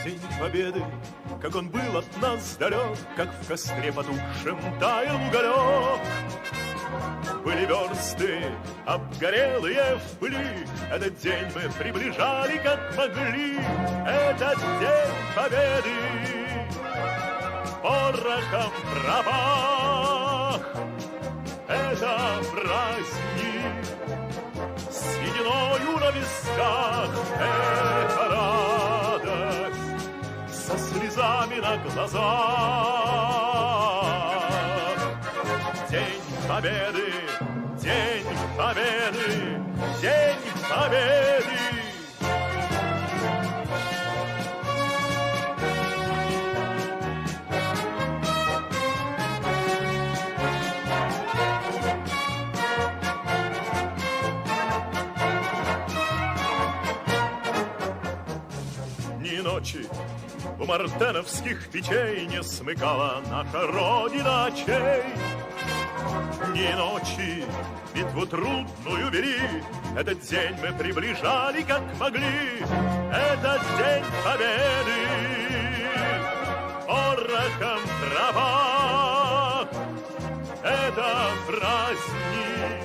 День Победы, как он был от нас далек, Как в костре потухшем таял уголек. Были версты, обгорелые в пыли, Этот день мы приближали, как могли. Этот день Победы порохом пропах. Это праздник с сединою на висках, Это радость со слезами на глазах. День Победы, День Победы, День Победы! Ни ночи у мартеновских печей Не смыкала наша Родина очей. Ни ночи битву трудную вели, Этот день мы приближали, как могли, Этот день победы порохом пропах. Это праздник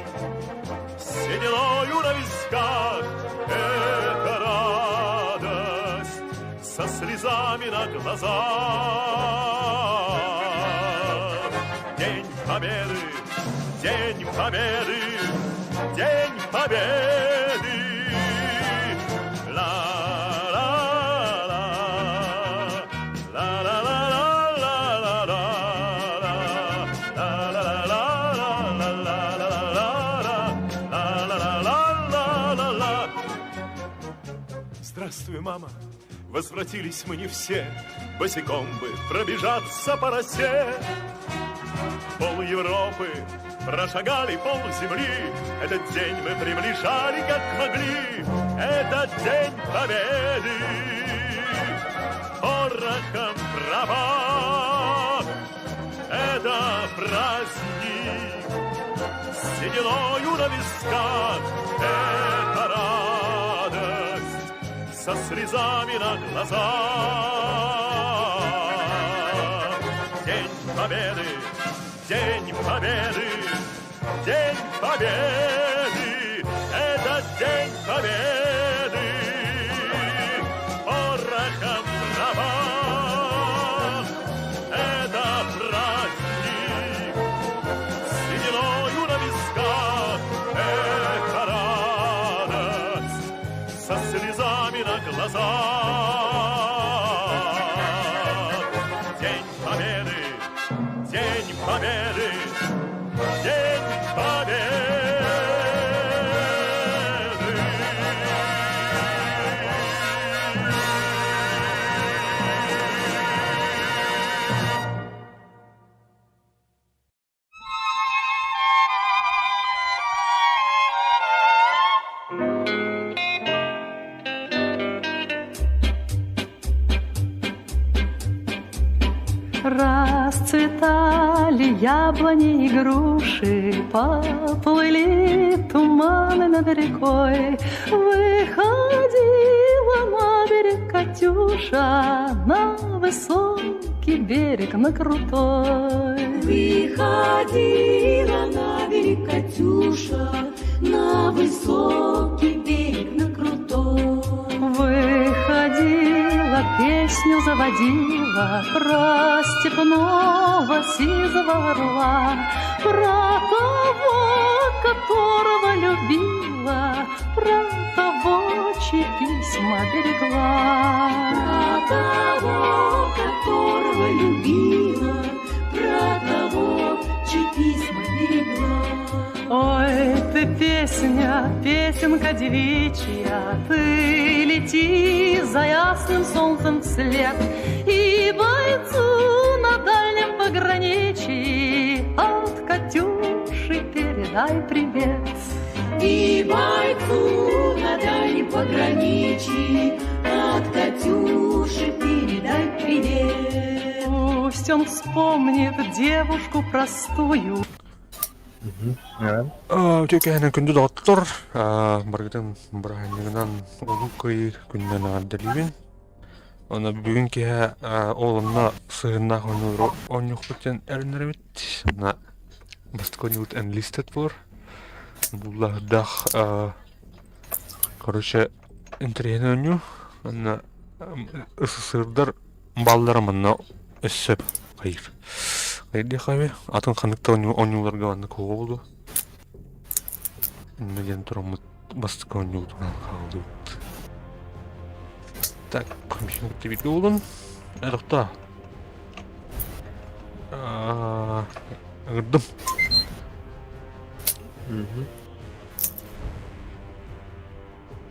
с сединою на висках, Это радость со слезами на глазах. День Победы, День Победы, День Победы! Ла-ла-ла, ла-ла-ла-ла-ла-ла-ла, ла-ла-ла-ла-ла-ла-ла-ла-ла-ла-ла-ла. Здравствуй, мама, возвратились мы не все, Босиком бы пробежаться по росе. Пол Европы прошагали пол земли, Этот день мы приближали, как могли, Этот день победы порохом пропах. Это праздник с сединою на висках, Это радость со слезами на глазах. День Победы, День Победы, День Победы, это День Победы. Порохом пропах, это праздник с сединою на висках, это радость со слезами на глазах. День Победы, День Победы, День Победы! Расцветали яблони и груши, Поплыли туманы над рекой. Выходила на берег Катюша, На высокий берег, на крутой. Выходила на берег Катюша, На высокий берег, на крутой. Выходила, песню заводила Про степного сизого орла, Про того, которого любила, Про того, чьи письма берегла. Про того, которого любила, Про того, чьи письма берегла. Ой, ты песня, песенка девичья, Ты лети за ясным солнцем вслед И бойцу на дальнем пограничье От Катюши передай привет. И бойцу на дальнем пограничье От Катюши передай привет. Пусть он вспомнит девушку простую, Үтүө киэһэнэн күндү доҕоттор, барыгытын бырааһынньыгынан Улуу Кыайыы күнүнэн эҕэрдэлиибин. Онно бүгүн киэһэ ол онно сыһыннаах оонньуулары оонньуохпут диэн эрэннэрэбит. Онно бастакы оонньуубут Enlisted буолар. Буллаһырдаах короче интэриэһинэй оонньуу. Онно СССРдар баллара манна өссө хайыр. Хайдыахха атын ханнык да оонньууларга маннык оҕо буолуо. Иннэ диэн тураммыт бастакы оонньуубутунан хааллыбыт. Так, компьютер бииргэ булун. Эрохта. Ыҥырдым.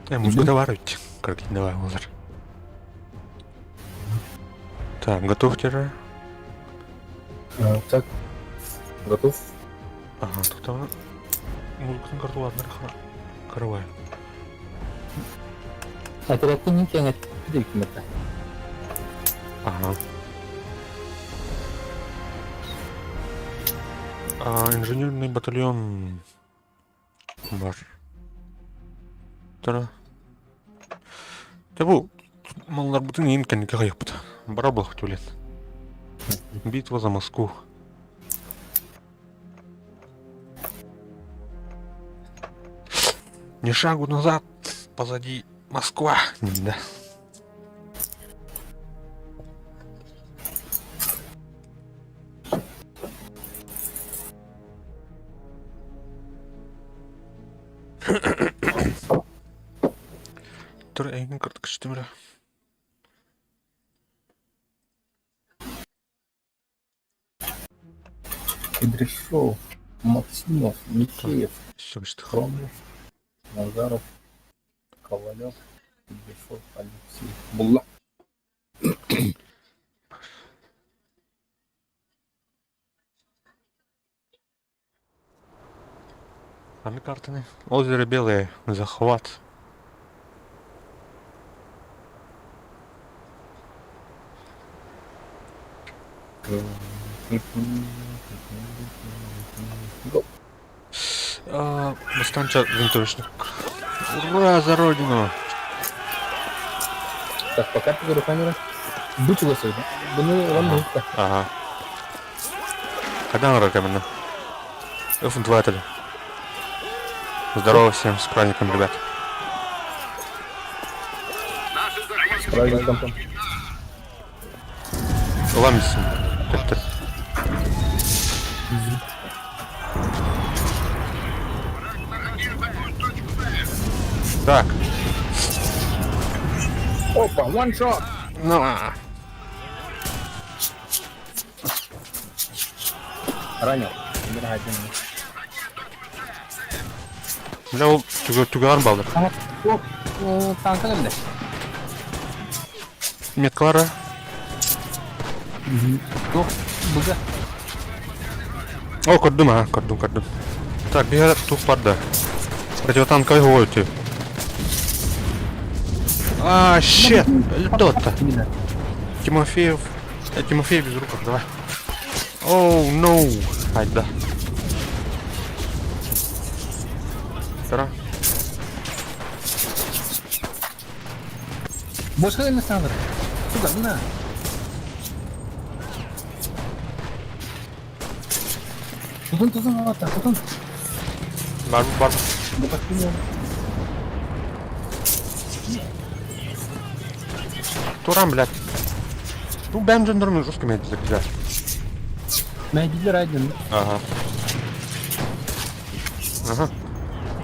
Музыка бар ведь. Как давай олар. Так, готов теперь? Так, готов. Ага, тоқтама. Музыкатын карталарына карабай. Оперативник кэҥэттэ. Ага. А, инженерный батальон бар. Тара. Те бу малларбытын иин кэнники хайыппыт. Бара буох түлен. Битва за Москву. Ни шагу назад, позади Москва. Да. Тур эйигин кырдык түмүрэ. Кудряшов, Максимов, Михеев, Хромов, Назаров, Ковалев, Кудряшов, Алексей. Булла. Аны картаны. Озеро Белое. Захват. Бастанча винтовочник. Ура, за родину! Так, пока говорю камера. Будь у вас Bunu Ага. Когда камера? F2 это. Здорово всем, с праздником, ребят. С праздником. Ламисим. Так, Так. Опа, one shot. На. Ранил. Бля, ол түгәрін балдыр. Оп, танка келді. Меткалары. Жоқ, бұга. О, көрдүм, а, көрдүм, көрдүм. Так, биһэ тух барды. Противотанковый гойти. А, щет! Льдота. Тимофеев. Тимофеев без руках, давай. Оу, ноу. Ай, да. Тара. Больше Александр. Сюда, на. Тутун, тутун, вот так, тутун. Бар, бар. Да подкинул. Туран, блядь. Ну, бэм жендермен жестко меня закидать. Мәйдилер айдын. Ага. Ага.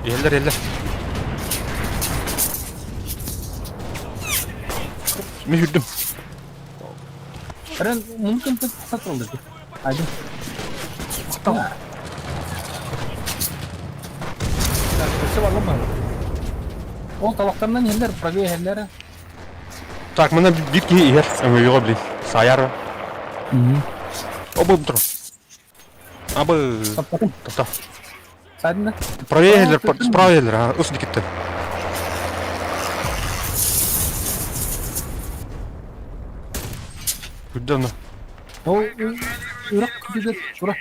Еллер, еллер. Мен жүрдім. Рен, мүмкін сатылды. Айдын. Так, все бар ма? Ол талақтарынан еллер, правее еллері. Так, мына бир киһи иһэр өҥөйүөҕэ блин. Саайар. Обы тұр. Абы. Саппатын. Тоқта. Садына. Правее еллер, справа еллер, а, ус дикетті. Күдді аны. Ол урақ күдігер, ура.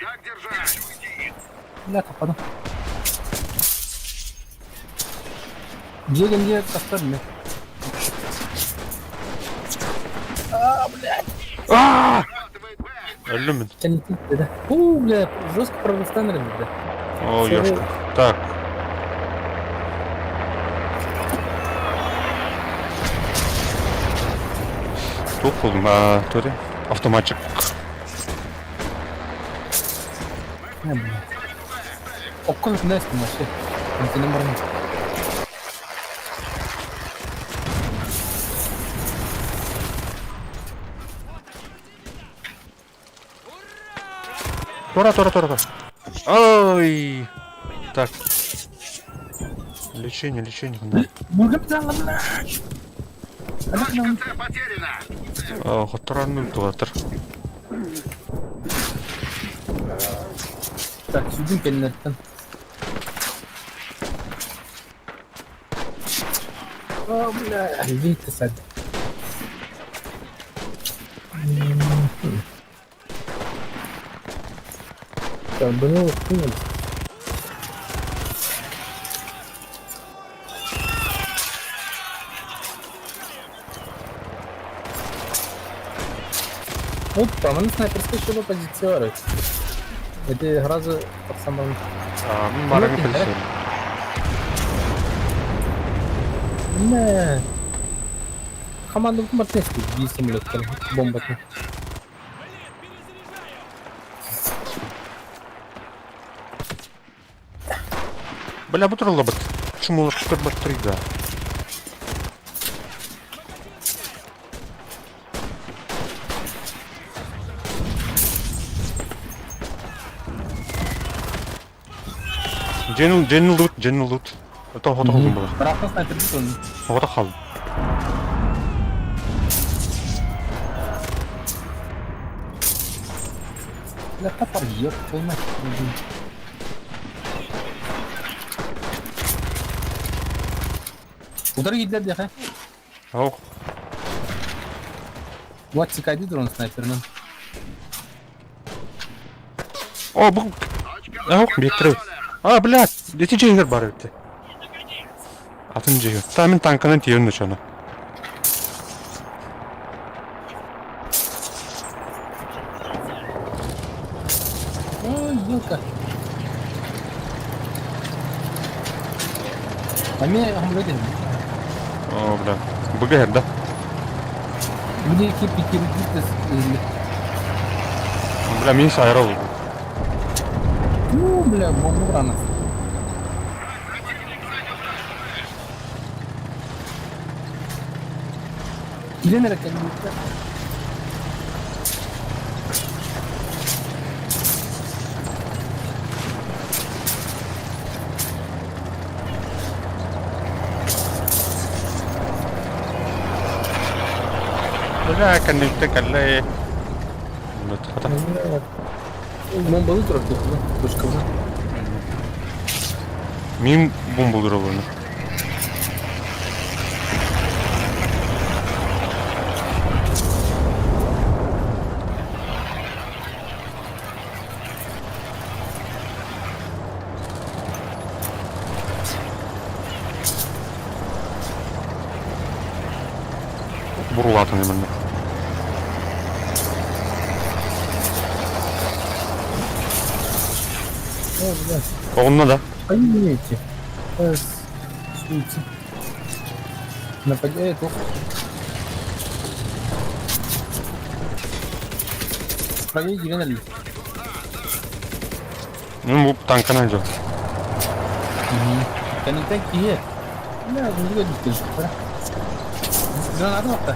Бля, таппадым. Жегенде тастар мен. Аа! Өллүм мин. Кэнники да. У, бля, жестко прорастан да. О, ёшка. Так. Туох булдум? Аа, туох Автоматчик. Не, бля. Окко үтүнэстим вообще. Антенем баран. Тура, тура, тура, тура. Ой! Так. Лечение, лечение. Да. Хотторан тугатыр. Так, сүдүн кэннэттэн. О, бля, видите, сад. Так, было понял. Опа, манна снайперская еще позиция. Это гразы под самым... Мин барыҥы пөлсөм. Не. Команда Мартынский, биир самолеттан бомбатын. Бля, бу тураллабыт. Чумулар көрбөттөр да. Дьиэни дьиэни ыллыбыт, дьиэни ыллыбыт. Оттон хоту халдым була. Ыраахтан снайпердик оны. Хоту халдым. Бля, топор, ёб твою мать. Удар киирдэ диэхэ. Ох. Вот тикайди дрон снайперынан. О, бу... Ох, биэттэрэ. А, блядь, эти дьиэгэр бар эбит. Атын дьиэгэр. Та мин танканан тиийэн ночоно. Ой, елка. А меня амледин. О, бля. БГР, да? Мне кипи кирпич Бля, мин сайрал. Ну, бля, бомбу рано. Килен эрэ кэлбиттэр. Бля, кэнниттэн кэллэ. Хата. Бомбалыы турар киһи, точкабына. Мин бомбалыыр олорно. Бурулаатын именно. О, бля. Оҕунна да? Они эти. Суйцы. Нападает, ох. Правее Елена Ну, бу танканан дьон. Кэнниттэн киһи. Бля, бу диккен. Граната бакта.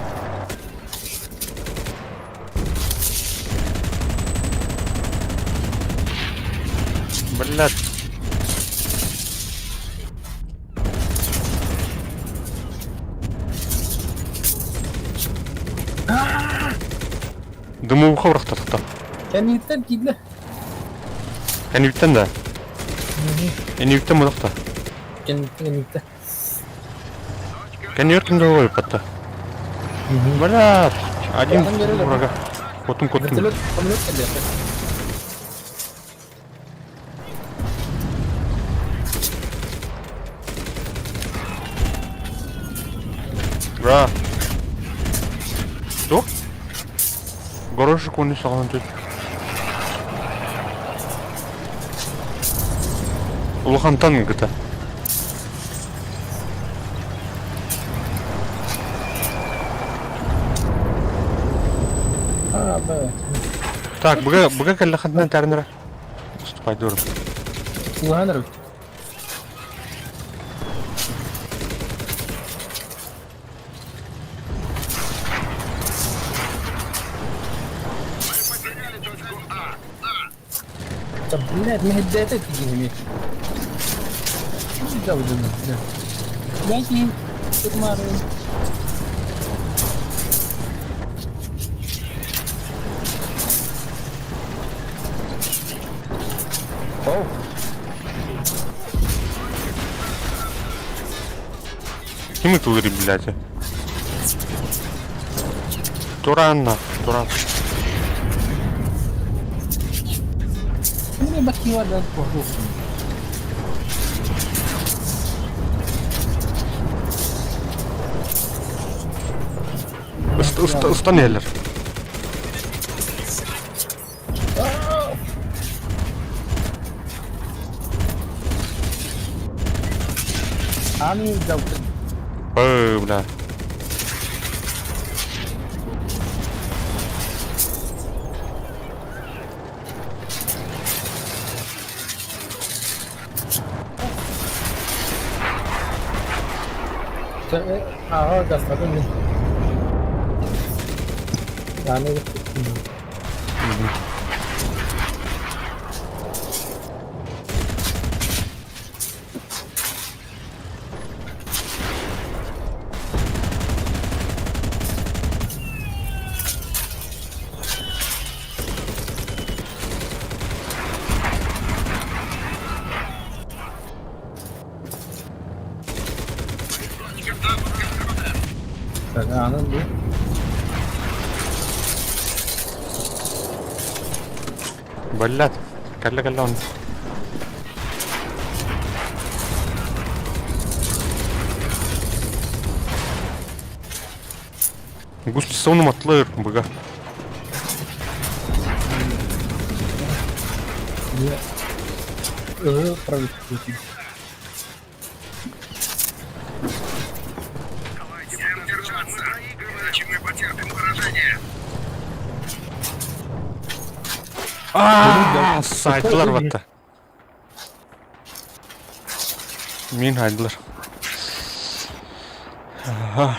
Блядь. Дымовуха бырахтатта. Кэнниттэн киирдэ. Кэнниттэн да? Кэнниттэн мудахта. Кэнниттэн кэнниттэн. Кэнниэр ким да патта. Блядь. Один врага. Котум котум. Вертолет, самолет кэллэ. Бра. Что? Горошек уонна саҕалан түс. Улахантан гыта. А, да. Так, быга быга кэллэххитинэ тэрнэрэ. Уступайдуурум. Улахан эрэ. Да, блядь, мэһэйдээтэ киһини. Блядь, турмары. Оу. Ким ытылыр блядь? Туранна, Туран. Мне бакива дать пожалуйста. Ыстан иһэллэр. Аны дьалты. Ой, бля. Аҕа гастатын мин. Аны Аны бу. Блядь, кэллэ кэллэ он. Гуслицону матлыр быга. Ыы правительство. Всем держаться, иначе мы потерпим поражение. Аа, сайдылар батта. Мин хайдылар. Аха.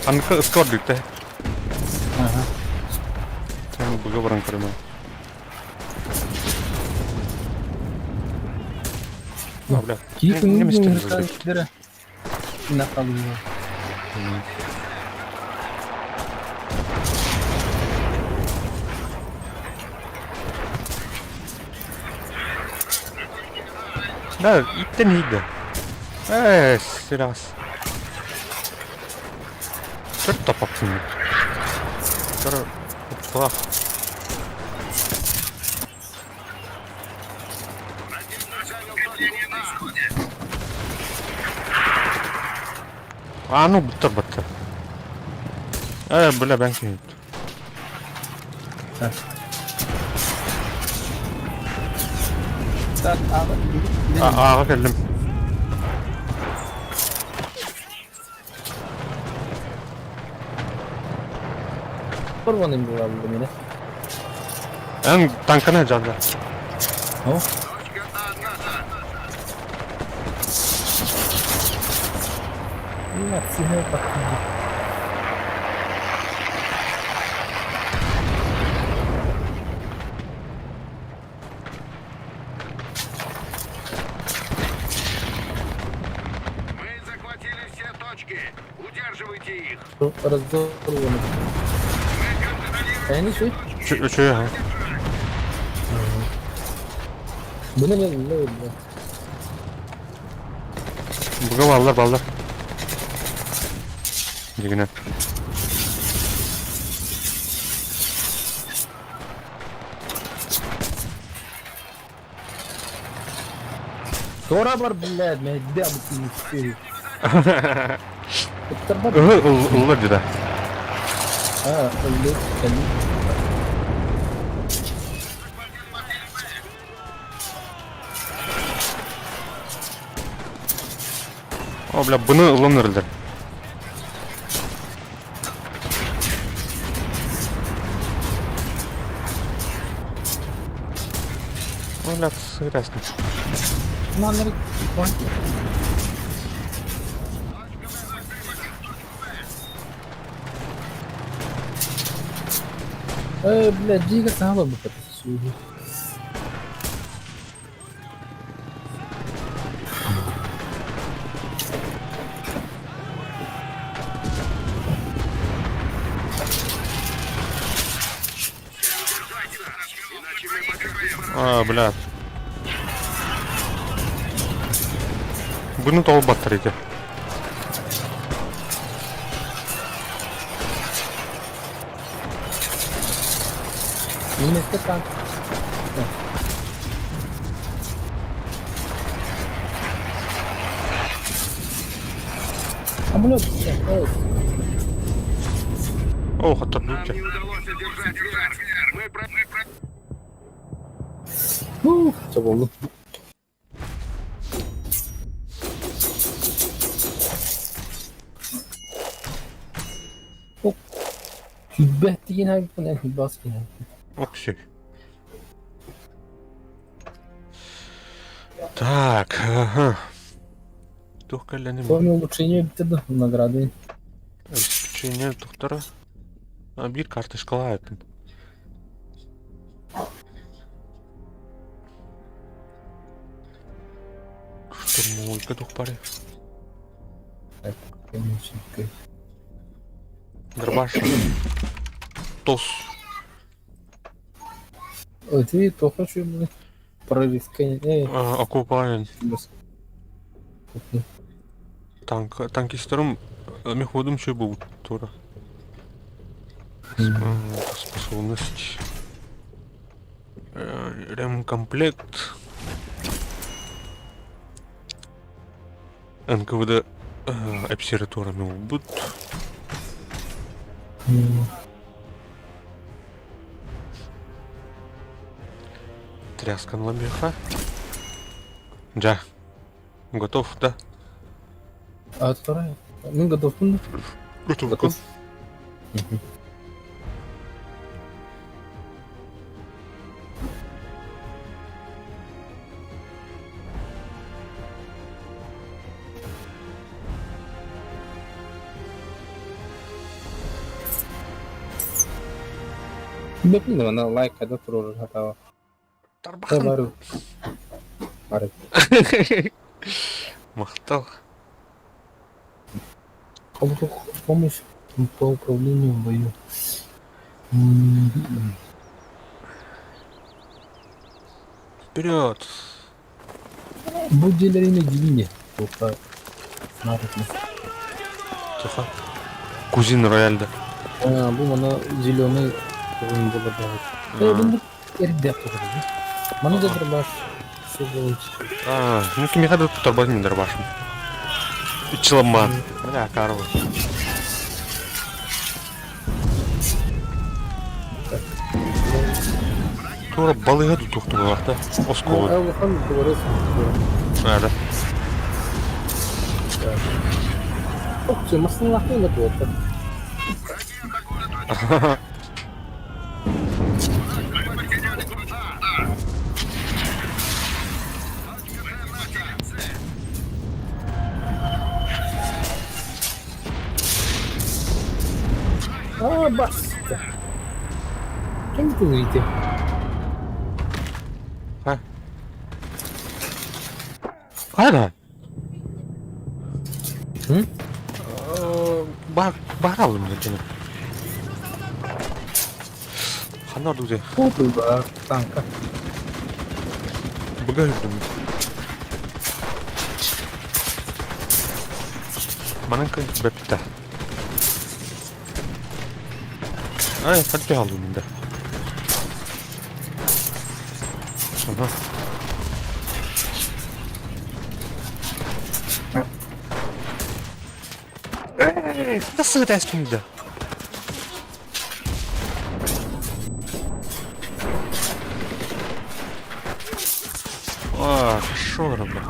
Анка ыскор бүттэ. Ага. Сен быга баран көрөмөн. Бля. Киһи Не мистер. Накалıyor. Да, иттен иһийдэ. Ээ, сираас. Төрт тапаппын. Төр кулах. А ну буттар баттар. Э, бля, бән кийин. Так. Так, Ааҕа кэллим. Порваным была для меня. Эн танканы жада. О. Нет, Мы захватили все точки. Удерживайте их. Разорваны. Они что? Үчүгэй аһа. Bunu ne ne ne? Буга бааллар бааллар. Дигинэ. Тора бар, блядь, мен дәм тиісті. Ылла дира. А, өллү, кэлли. О, бля, бұны ылан эрэллэр. О, бля, сырасны. Маннары Э, бля, дига саҥа барбыт сүөһү. А, бля. Бұны толып баттыр еді. Немецкий танк. Самолет. О, хаттар Нам не удалось одержать верх. Мы про... Ух, все болды. Hübbet diyen her bir hübbas diyen. Окси. Так, ага. Тух кэллэним. Форме улучшения bitirdi награды. Обеспечение доктора. А, биир карточкалаах эбиппин. Штурмовойга туох баарый? Дробаш. Тос. Ой, ты то хочу, блин. Прорезка. Окупаен. Танк, танкистерым мехводум чөй буолбут тура. Способность. Ремкомплект. НКВД обсерваториями буолбут. Тряска на меха. Да. Готов, да? А вторая? Ну, готов. Готов. Готов. Блин, она лайк, когда тоже готова. Тарбахан. Бары. Бары. Махтал. Помощь по управлению в бою. Вперед! Бу дьиэлэрин дьиҥэ. Туохха наадатына. Тихо. Кузин рояль да. А, бу мана зеленый тугун буолар Э, бу эрдэ турар. Маны да дробаш. Все будет. А, ну кимиэхэ да туттарбат мин дробашым. Ичиламмаан. Бля, Карл. Тура балыга тутуктугулар да. Осколы. Улахан дворец. Да. Ох, все, маслахны на плотно. А, баста. Чем ты выйти? А? Хайда? М? Бар баралым дедим. Ханна дузе. Опа, бар, танка. Быга жүрдүм. Манан бэппитэ. Ай, хатты алдым да. Ага. Эй, nasıl ters да? Хорошо олороллор.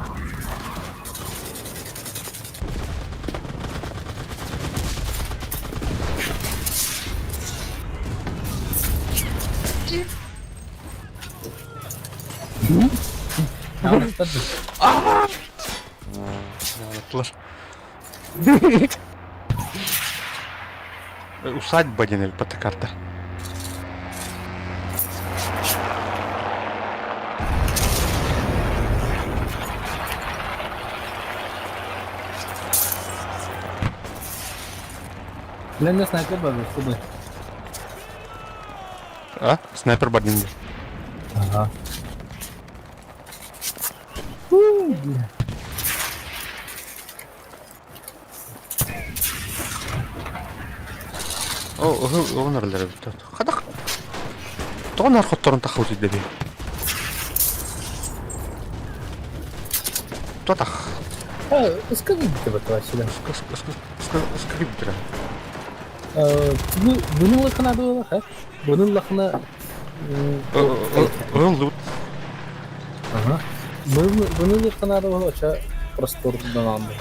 Наалаттылар. Усадьба диэн эбит карта. Бля, снайпер бар, чтобы. А? Снайпер бар диэн. Ага. Фу, бля. О, оҕонор эбит. Хадах. Тоҕо наар хотторун таххыбыт идэби. Тотах. Скажи, тебе сюда. Скажи, битра. Bunun лахына было, ха? Bunun лахына... Ыл Ага. Bunun лахына было, оча простордан алды.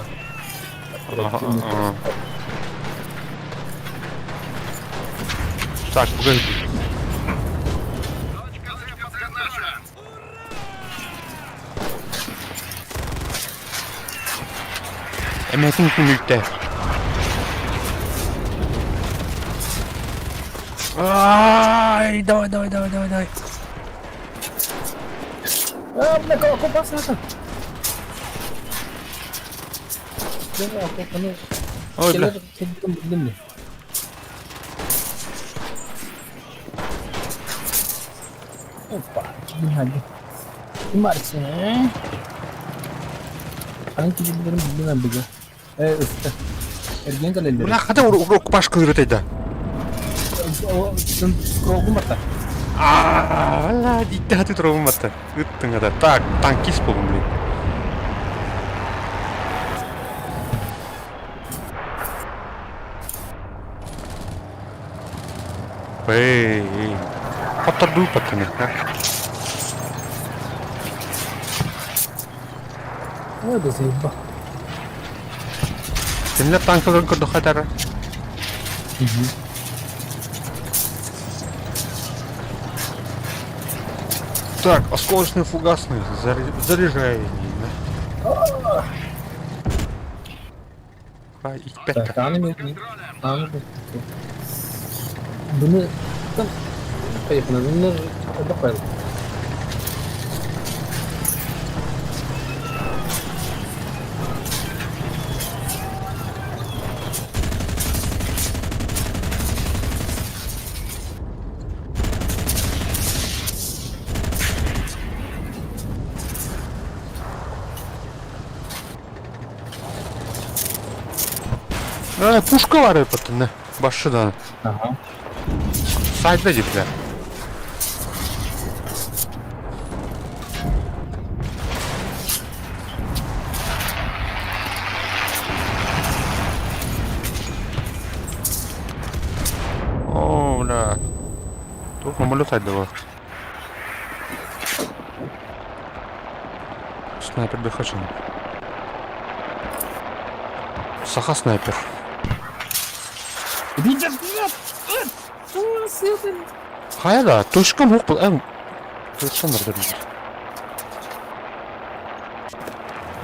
Так, погоди. Точка наша. Эмэтин күнүктэ. Ай, давай, давай, давай, давай, давай. А, бля, копасната. Ой, бля. Опа, hadi. Martin. Hangi bildirim bilmem bize. Э, üstte. Эрген кэлэллэр. Бля, хата урок баш кыырытайда. Кругу мата. Аа, бля, дитте хаты турабын батта. Ыттыңа Так, танкист болдум, блин. Эй, эй. Хоттордуу паттаны, а? Ой, да заеба. Кинилэр танкаларын көрдөххө этэр. Так, осколочные фугасные. Заряжай. Да? А, их пять. Так, аны мен аны Bunu там поехали. Bunu da Э, пушка бар эпаттын, башы да. Ага. Сайда дипле. О, бля. Тут самолет сайда бар. Снайпер дыхачын. Саха снайпер. Хайа да, точкам хук был. Эм. Совершенно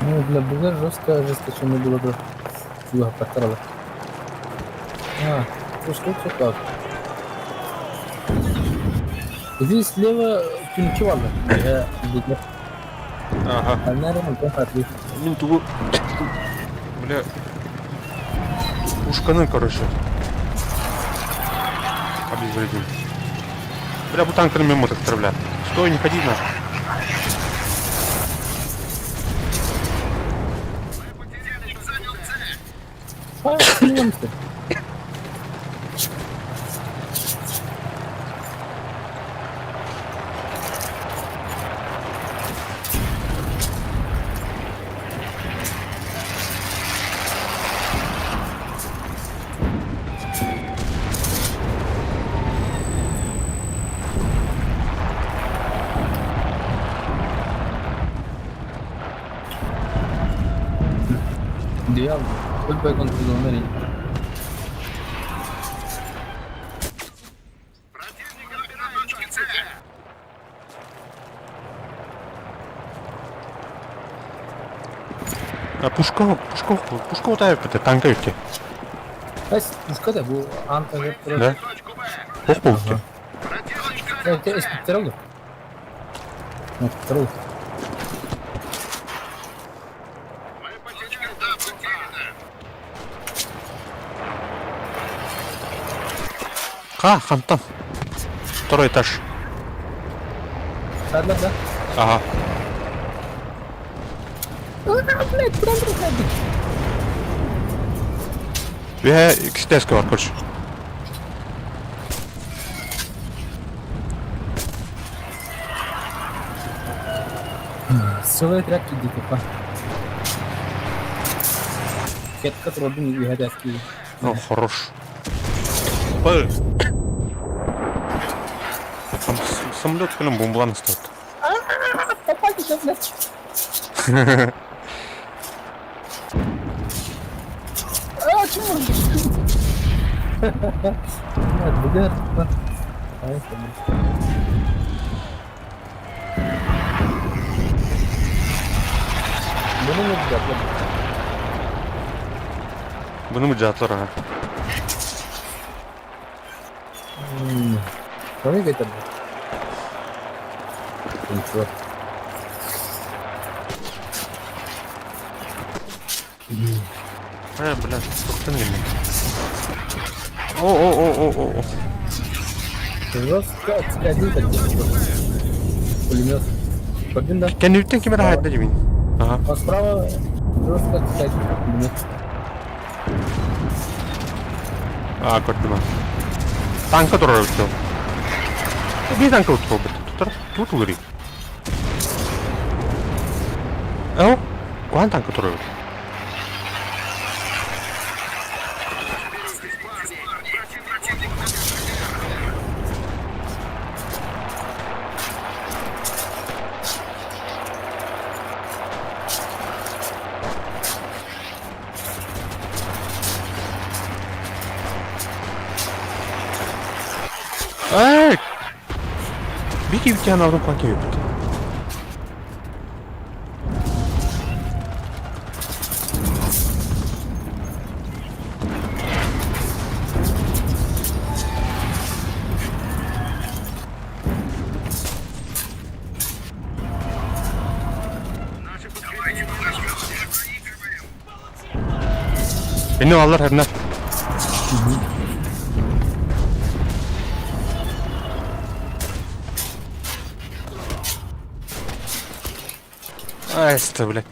Ну, для бугар жестко ожесточенно было бы. Фуга патрала. А, пушка все так. Здесь слева пинчевала. Я видно. Ага. А, наверное, он Мин тугу... Бля... Пушканы, короче. Обезвредил. Бля, бу танканы мимо так бля. Стой, не ходи на. А, немцы. Я только контролировал. Противник отбирает точки С. А пушка, пушка, пушка утаайбыт танка үтте. Эс, пушка да бу аан таһыгар турар. Да? Точку Б. Ох буолбут. Противник Э, те эспиттэр олор. Эспиттэр олор. Мы потеряли точку А. Ха, хантан. Второй этаж. Саадылар да? Ага. Блядь, куда проходить? Үһэ иккистэскэ бар, короче. Сылы тряпки киирдик па. Кетка турабын үһэ тээскиир. Ну, хорош. Б. Там самолет кэлэн бомбалаан ыстаат. Попадите, блядь. А, чего? Блядь, БГР, типа. Ай, блядь. Bunu mu yapacaklar? Bunu mu cevaplar ha? Кому это? Ничего. Э, блядь, туохтан гэнэ. О, о, о, о, о, о. Жестко один так Пулемет. Побин, да? Кэнниттэн ким эрэ хаайда дьимин. Ага. А справа жестко один пулемет. Аа, көрдүм. Танка турар эбит. Биир танка утур Тутар, тут улури. Оо, куһаҕан танка турар эбит. Парни, противник Эй! Бики үтэн алдым куһаҕан киһи Наши подкрепления проигрываем. Beni allar hernler. Ай, блядь.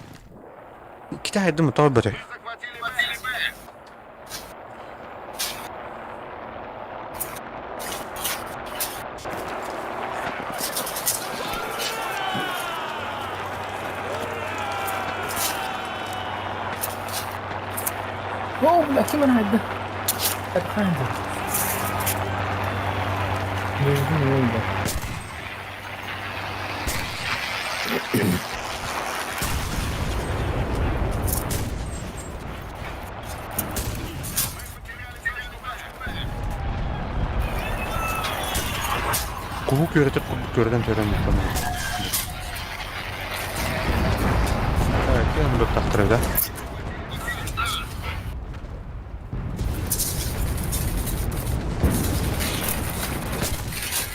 Китай, думаю, то бери. Захватили Б. О, бля, ким она это? Так, хайда. Не, не, Куһу күөрэтэр курдук күөрэтэн төрөн бүттэн. Кем бөк да?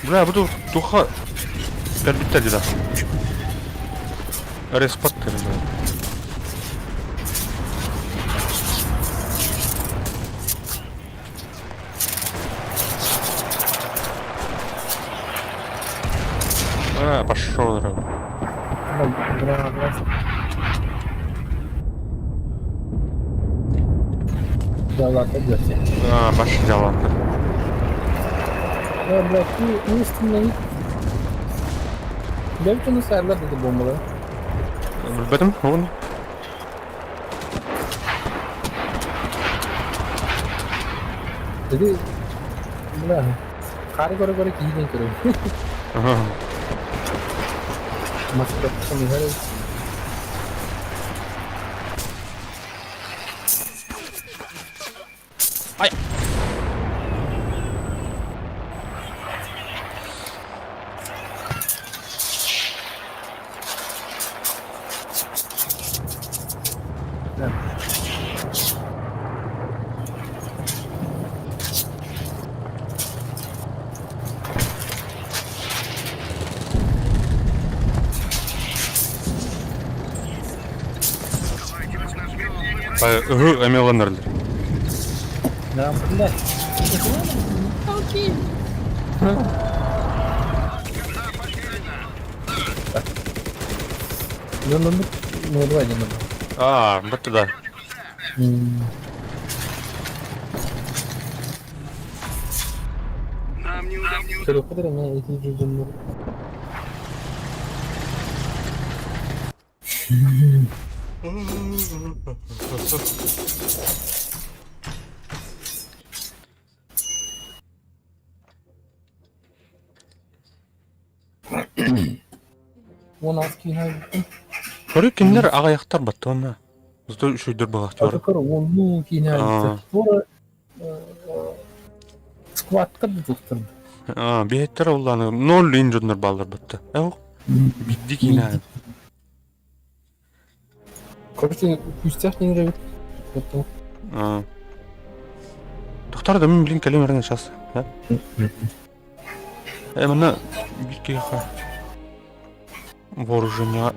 Бля, буду туха кэлбиттэр дии да. Респот кэлэн. А, пошел дорогу. Бля, бля, Да ладно, идете. А, пошел, ладно. Да, блядь, не, не остановить. Я ведь у нас это бомба, да? Билбэтим, он. Jadi, бля, хары көрө-көрө киһи көрө. Ага. Masuk ke Ай! Да. Ыһы эмиэ ылан эрэллэр. Да, блядь. Ну, ну, ну, давай, не надо. Аа, бат да. Көрүөххэ эрэ ити дьоннор. 16 киһи айбыттым. Көрү кинилэр аҕыйахтар баттыанна. Зато үчүгдэр баҕахтар. Көр уоннуу киһи айбыттар. Туора скваттар да туохтар. Аа, биһиттэр улланы ноль инженер баллар батта. Э, бидди киһи Короче, пустяк не нравится. Аа. Тохтор да мин блин кэлим эрэн сейчас. Да? Э, манна биир киһиэхэ вооружение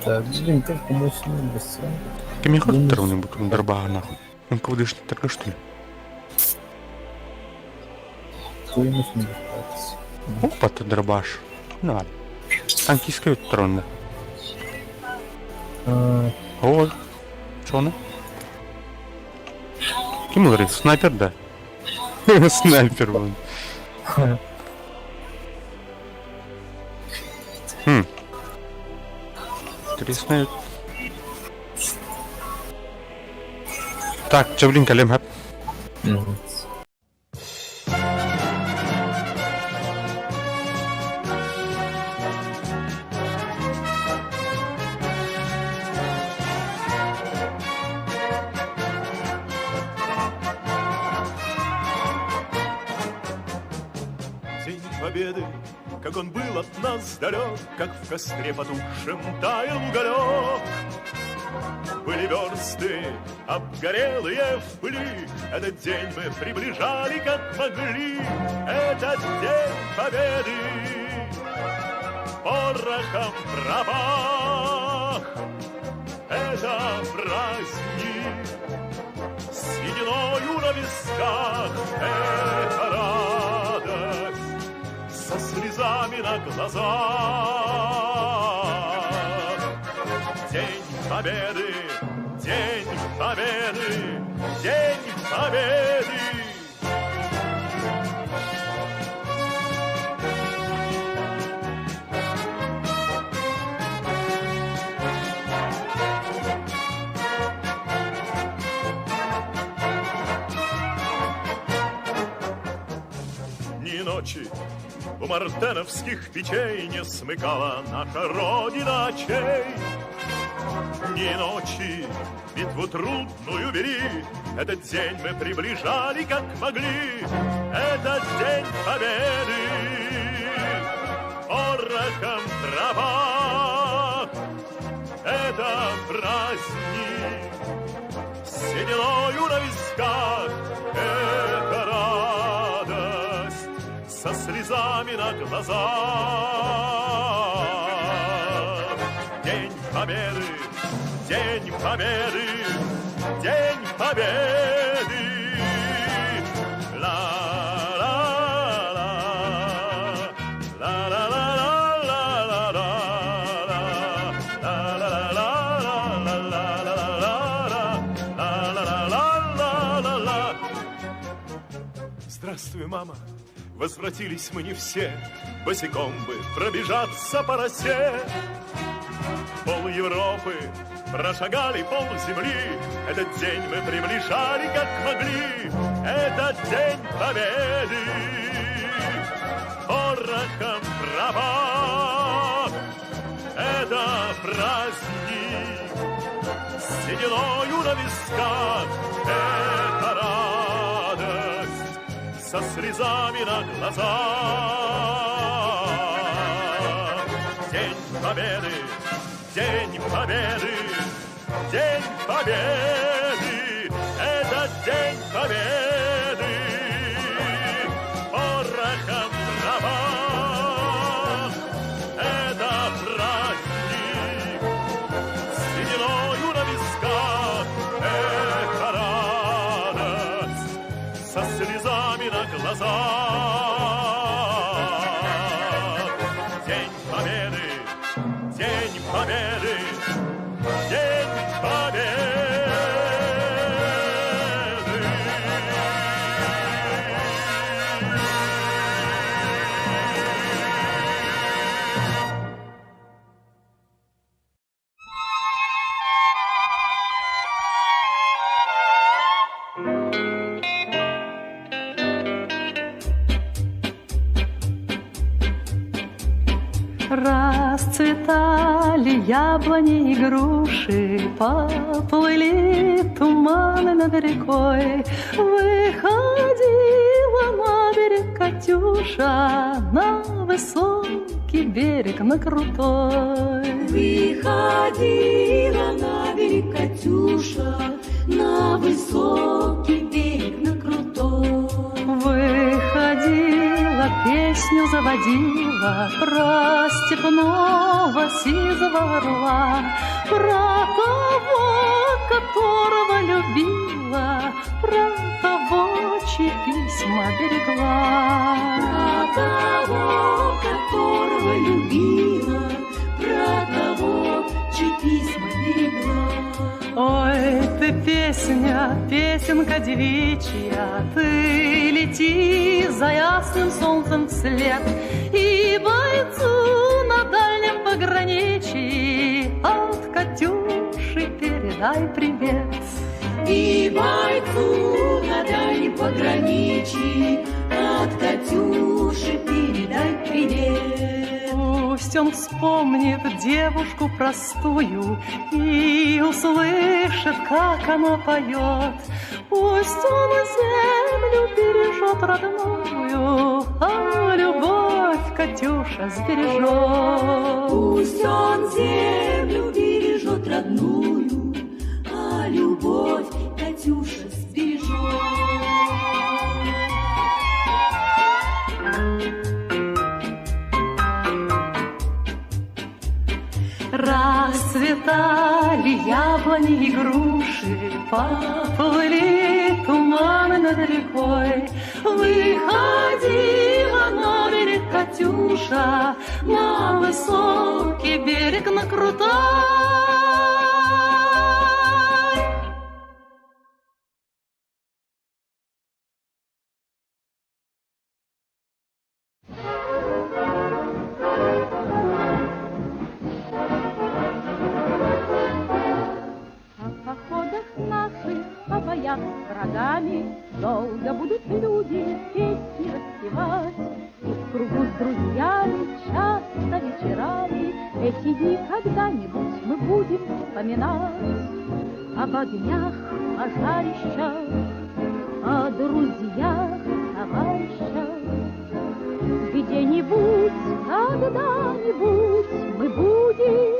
Так, блин, как помочь не Кимиэхэ ыттар бу дарбааһына? НКВДшниктарга что ли? Опа, ты дробаш. На. Танкистская ыттар онно. О, что Ким ылар? Снайпер, да? Снайпер вон. Хм. Интересно. Так, чэ, блин, кэлиэм сөп. День Победы, как он был от нас далек, Как в костре потухшем таял уголек. Были версты, обгорелые в пыли, Этот день мы приближали, как могли. Этот день Победы порохом пропах. Это праздник с сединою на висках, Это радость со слезами на глазах. День Победы, День Победы, День Победы! Ни ночи у мартеновских печей Не смыкала наша Родина очей. Ни ночи битву трудную вели, Этот день мы приближали, как могли. Этот день Победы порохом пропах. Это праздник с сединою на висках, Это радость со слезами на глазах. День Победы, День Победы, День Победы! Ла-ла-ла, ла-ла-ла-ла-ла-ла-ла, ла-ла-ла-ла-ла-ла-ла-ла, ла-ла-ла-ла-ла-ла. Здравствуй, мама. Возвратились мы не все, Босиком бы пробежаться по росе. Пол Европы прошагали, пол земли. Этот день мы приближали, как могли. Этот день Победы порохом пропах. Это праздник с С сединою на висках. Это радость со слезами на глазах. День Победы, День Победы, День Победы, это День Победы. Порохом трава, это праздник с сединою на висках, это радость со слезами на глазах. День Победы, День Победы, День Победы! Расцветали яблони и груши, поплыли туманы над рекой. Выходила на берег Катюша, на высокий берег, на крутой. Выходила на берег Катюша, на высокий берег, на крутой. Выходила, песню заводила про степного сизого орла, про того, которого любила, про того, чьи письма берегла. Про того, которого любила, про того, чьи письма берегла. Ой, ты песня, песенка девичья, ты лети за ясным солнцем вслед и бойцу на дальнем пограничье от Катюши передай привет. И бойцу на дальнем пограничье от Катюши передай привет. Пусть он вспомнит девушку простую и услышит, как она поет. Пусть он землю бережет родную, а любовь Катюша сбережет. Пусть он землю бережет родную, а любовь Катюша сбережет. Расцветали яблони и груши, поплыли туманы над рекой. Выходила на берег Катюша, на высокий берег, на крутой. О походах наших, о боях с врагами долго будут люди песни распевать. И в кругу с друзьями часто вечерами эти дни когда-нибудь мы будем вспоминать. Об огнях, пожарищах, о друзьях, товарищах. Где-нибудь, когда-нибудь мы будем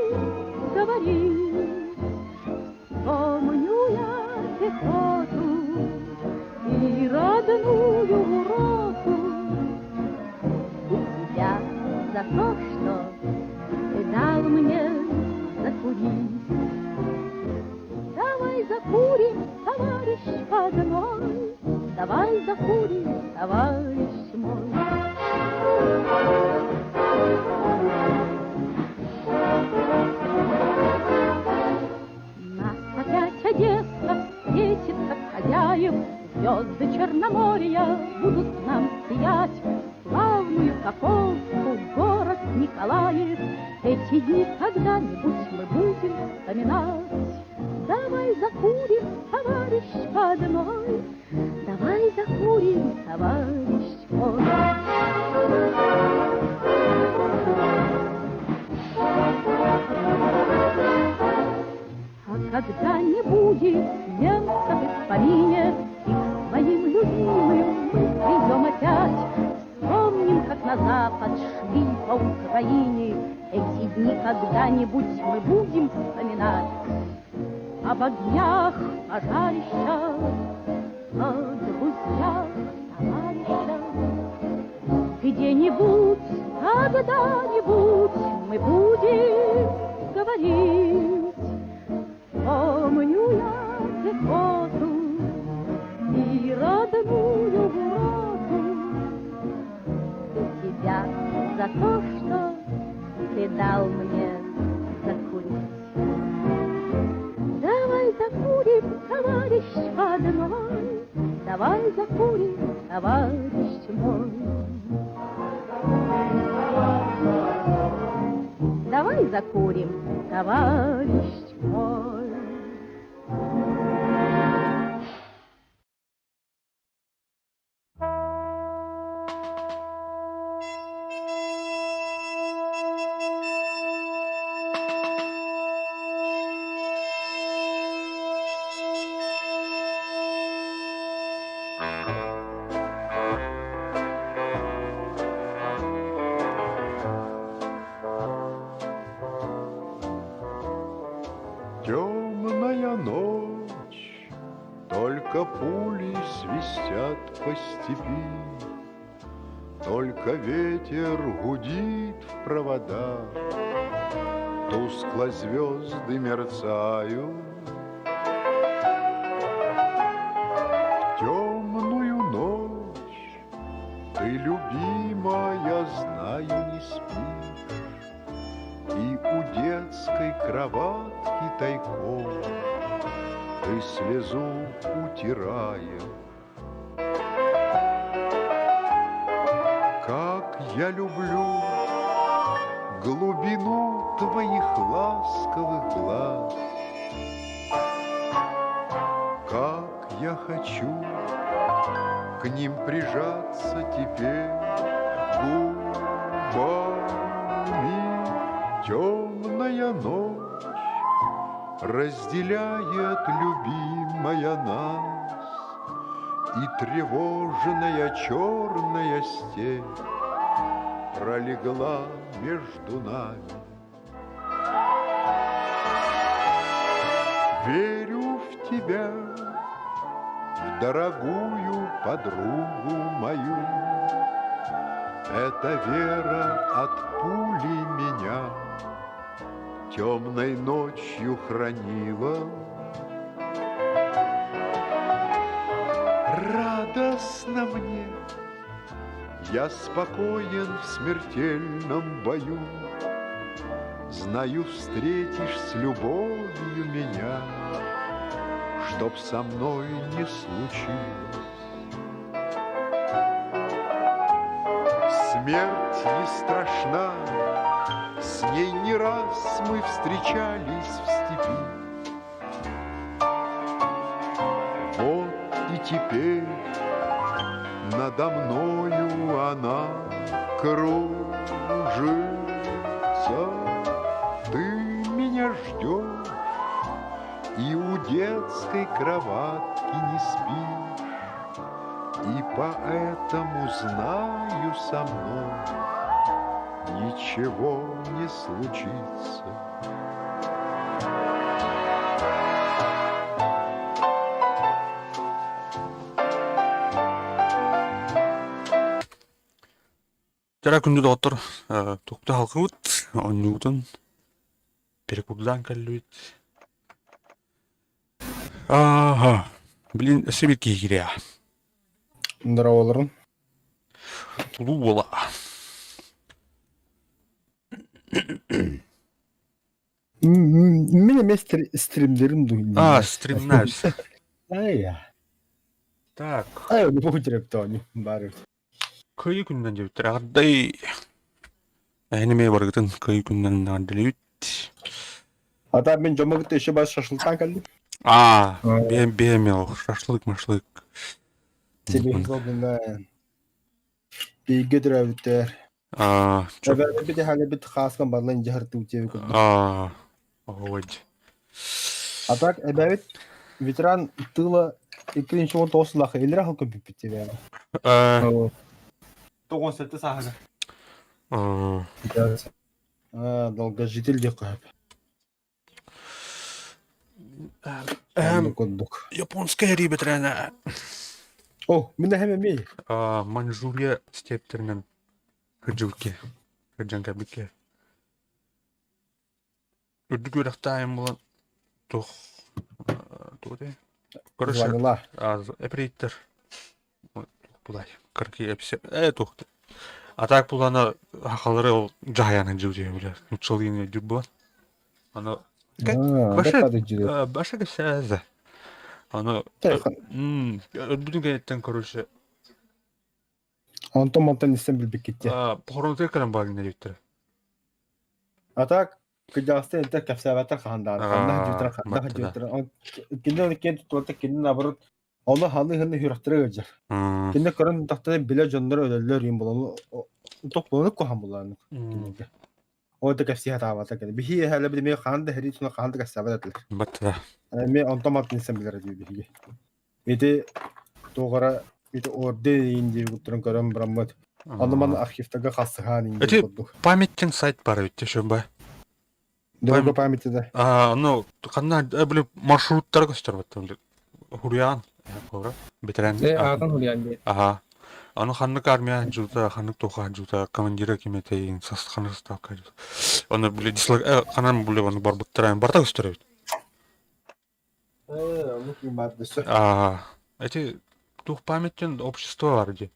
говорить. Вспомню я пехоту и родную роту, и тебя за то, что ты дал мне закурить. Давай закурим, товарищ, по одной, давай закурим, товарищ мой. Нас опять Одесса встретит, как хозяев, звезды Черноморья будут нам сиять. Славную Каховку, город Николаев, эти дни когда-нибудь мы будем вспоминать. Давай закурим, товарищ, по одной, давай закурим, товарищ мой. А Никогда не будет немцев и в помине, И к своим любимым мы придем опять. Вспомним, как на запад шли по Украине, Эти дни когда-нибудь мы будем вспоминать. Об огнях пожарища, о друзьях, товарищах. Где-нибудь, когда-нибудь мы будем говорить. Помню я пехоту и родную роту, и тебя за то, что ты дал мне закурить. Давай закурим, товарищ, по одной, давай закурим, товарищ мой. Давай закурим, товарищ мой. Темная ночь, только пули свистят по степи, Только ветер гудит в проводах, Тускло звезды мерцают. В темную ночь ты, любимая, знаю, не спишь, И у детской кроватки тайком Ты слезу утираешь. Как я люблю глубину твоих ласковых глаз, Как я хочу к ним прижаться теперь губами. Темная ночь разделяет любимая нас, И тревожная черная степь пролегла между нами. Верю в тебя, в дорогую подругу мою. Эта вера от пули меня темной ночью хранила. Радостно мне, я спокоен в смертельном бою. Знаю, встретишь с любовью меня, Чтоб со мной не случилось. Смерть не страшна, с ней не раз мы встречались в степи. Вот и теперь надо мною она кружится. Ты меня ждешь и у детской кроватки не спишь, И поэтому знаю со мной ничего не случится. Дьэ күндү доҕоттор, туохта халкыбыт, оонньуубутун перекурдаан кэллибит. Ааха, блин, өссө биир киһи кириэ. Здороволорун. Улуу буола. Мин эмиэ стримдерим дуу А, стримнаешь. Ай, Так. Ай, не буду терпеть, бары. Кыайыы күнүнэн диэбиттэр. Аҕырдай эһини эмиэ барыгытын кыайыы күнүнэн эҕэрдэлиибит. Ата мин дьоммун кытта еще бас шашлыктаан кэллим. Аа, биэм биэм шашлык машлык. Телевизорынан бииргэ төрөөбүттэр. Аа, чоп. Эбээбит хаалбыт хааскан баллан дьаһартыы диэби курдук. Аа, оһуобай. А так эбээбит ветеран тыла 2019 сыллаахха илэрэ хал көппүппүт эбээбит. 97 сааһыгар. Долгожитель диэххэ сөп. Эм, курдук. Японская эрии бэтэрээнэ. О, мин эһэм эмиэ. Маньчжурия стептеринэн кырдьыбыт кырдьан кэлбит киһи. Үрдүк үөрэхтээх буолан туох туох этэй? Короче, Звонила. эприиттэр булай кыргый эпсе э туох А так булана хахалары ол жаһаяны дьыл билэр нуччалыыны дьыл буолан аны баша баша кэпсээзэ аны өлбүтүн кэнниттэн короче Онтон мантан истэн билбиккит похоронутугар кэлэн баар диэбиттэрэ. А так кырдьаҕастар интэ кэпсээбэттэр хаһан даҕаны ханна сылдьыбыттара ханна сылдьыбыттара кинилэр киэн туттубаттар кини наоборот ону ханы-ханы сүрэхтэрэ ыалдьар. Кинилэр көрөн тахтана билэ дьоннор өлөллөр им булан тохтолону куһан булан кинилэргэ. Ол да кэпсии сатаабата кини. Биһи эһэлэ билими хаһан да сэрии туна хаһан да кэпсээбэт этилэр. Баттара. Эми онтон мантан истэн билэр дии биһиги. Ити туох эрэ ити орден иин диэбиттэрин көрөн бараммыт. Онно манна архивтарга хасыһаан иин Эти курдук. памятен сайт бар эбит шөбө. Дорога памяти да. А, ну, ханна били маршруттара көстөр баттым. Хуруян, бетерен. Э, аатын Хуруян диye. Аха. Аны ханнык армия жута, ханнык тоха жута, командира ким этейин, ханнык ставка. Оны били дислок, ханан били оны барбыттара, барта көстөр эбит. Аа, эти тух памяттен общество бар ди.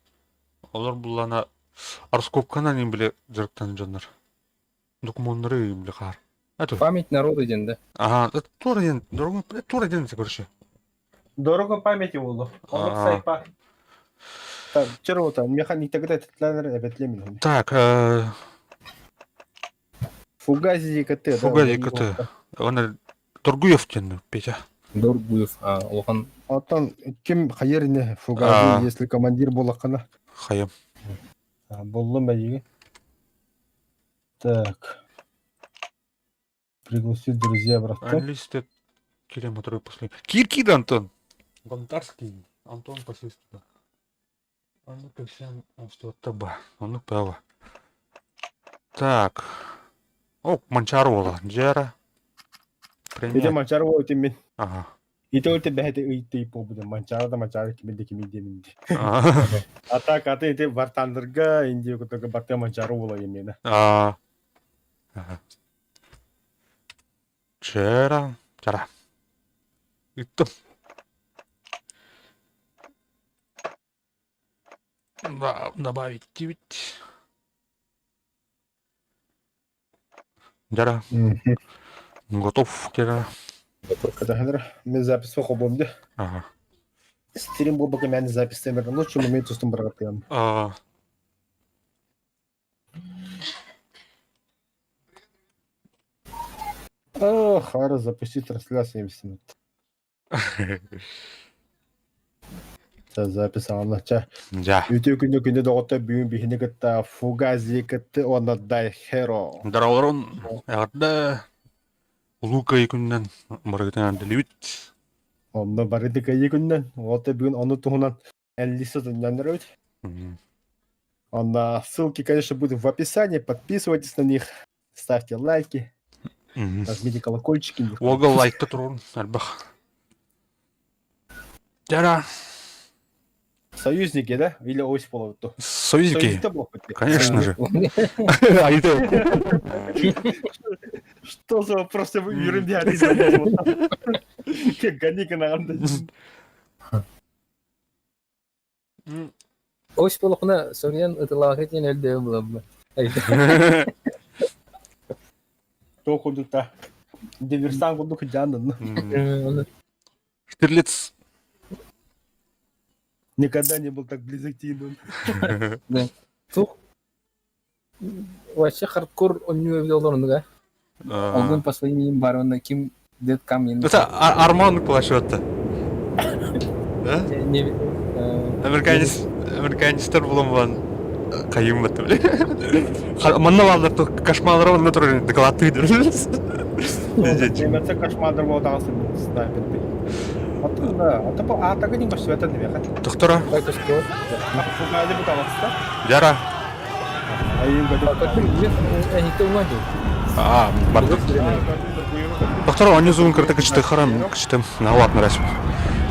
Олар буллана раскопканан им биле дьарыктанар дьоннор. Докумуоннары им биле хаар. Это Память народа диэн да. Ага, это тура диэн, дорога, тура диэн короче. Дорога памяти буолу. Оннук сайпа. Так, чер механиктагыта этэтлэнэр эбэтлемин. Так, Фугази КТ, да? Фугази КТ. Оны Торгуев диэн Петя. Доргуев, а, улахан Оттон ким хайыр не Фугази, если командир буоллаххына. Хайым. Буллум эйиги. Так. Пригласить друзья братка. Анлисты Кирилл который после. Кир Кир Антон. Гонтарский. Антон посвист туда. Ону кэпсээн таба. Ону право. Так. О, Манчар уола. Дьера. Ити Манчар уола мин. Ага. Ити өлтө бэһэти ыйты буолбут Манчара да Манчара кимин да кимин диэмин ди. А так аты ити Вартандырга Индия кутага барта Манчара уола емена. А. Ага. Чера. Чара. Ыттым. Добавить девять. Дара. Готов кера. Готов. Мен запись холбом де. Ага. Стрим буолбакка мен запись темердем. Лучше мен тустум баргатыям. А. Ох, хара запусти трансляцию 70 минут. Запись ана ча. Дьэ. Үтүө күнү күнү доҕоттор бүгүн биһини кытта Фугази кытты уонна Дайхеро. Здороволорун. Эҕэрдэ. Улуу Кыайыы күнүнэн барыгытын эҕэрдэлиибит. Онно бары да Кыайыы күнүнэн. Уолта бүгүн ону туһунан Эллиса төннөннөрөбүт. Онно ссылки, конечно, будут в описании. Подписывайтесь на них, ставьте лайки, нажмите колокольчики. Уолга лайкта турун, элбэх. Дьара. Союзники, да? Или ось половиту? Союзники. Конечно же. А это... Что за вопрос? Ерунда. Гони-ка на Ось буоллахына соруйан ытылаахы диэн өлдөйө булабын. Туох курдукта диверсант курдук дьааннын. Штирлиц. Никогда не был так близок к Тину. Да. Тух вообще хардкор онньуу эбит олорунуга. Огонь по своим именем барона ким дед камень. Это Арман плащетта. Да? Не Американец, американецтер булан кайым бат бile. Манна балдар кошмалар онна турар докладты. Немецкий кошмар буолтаҕа снайпердик. Атын да, ата бу аатага дин көстүбэтэн дебиэхэ. Доктора. Фугали бу таҕыста. Яра. Айын көтө. А, бардым. Доктор, они зум кырты кычты харам, кычтым. На ладно, раз.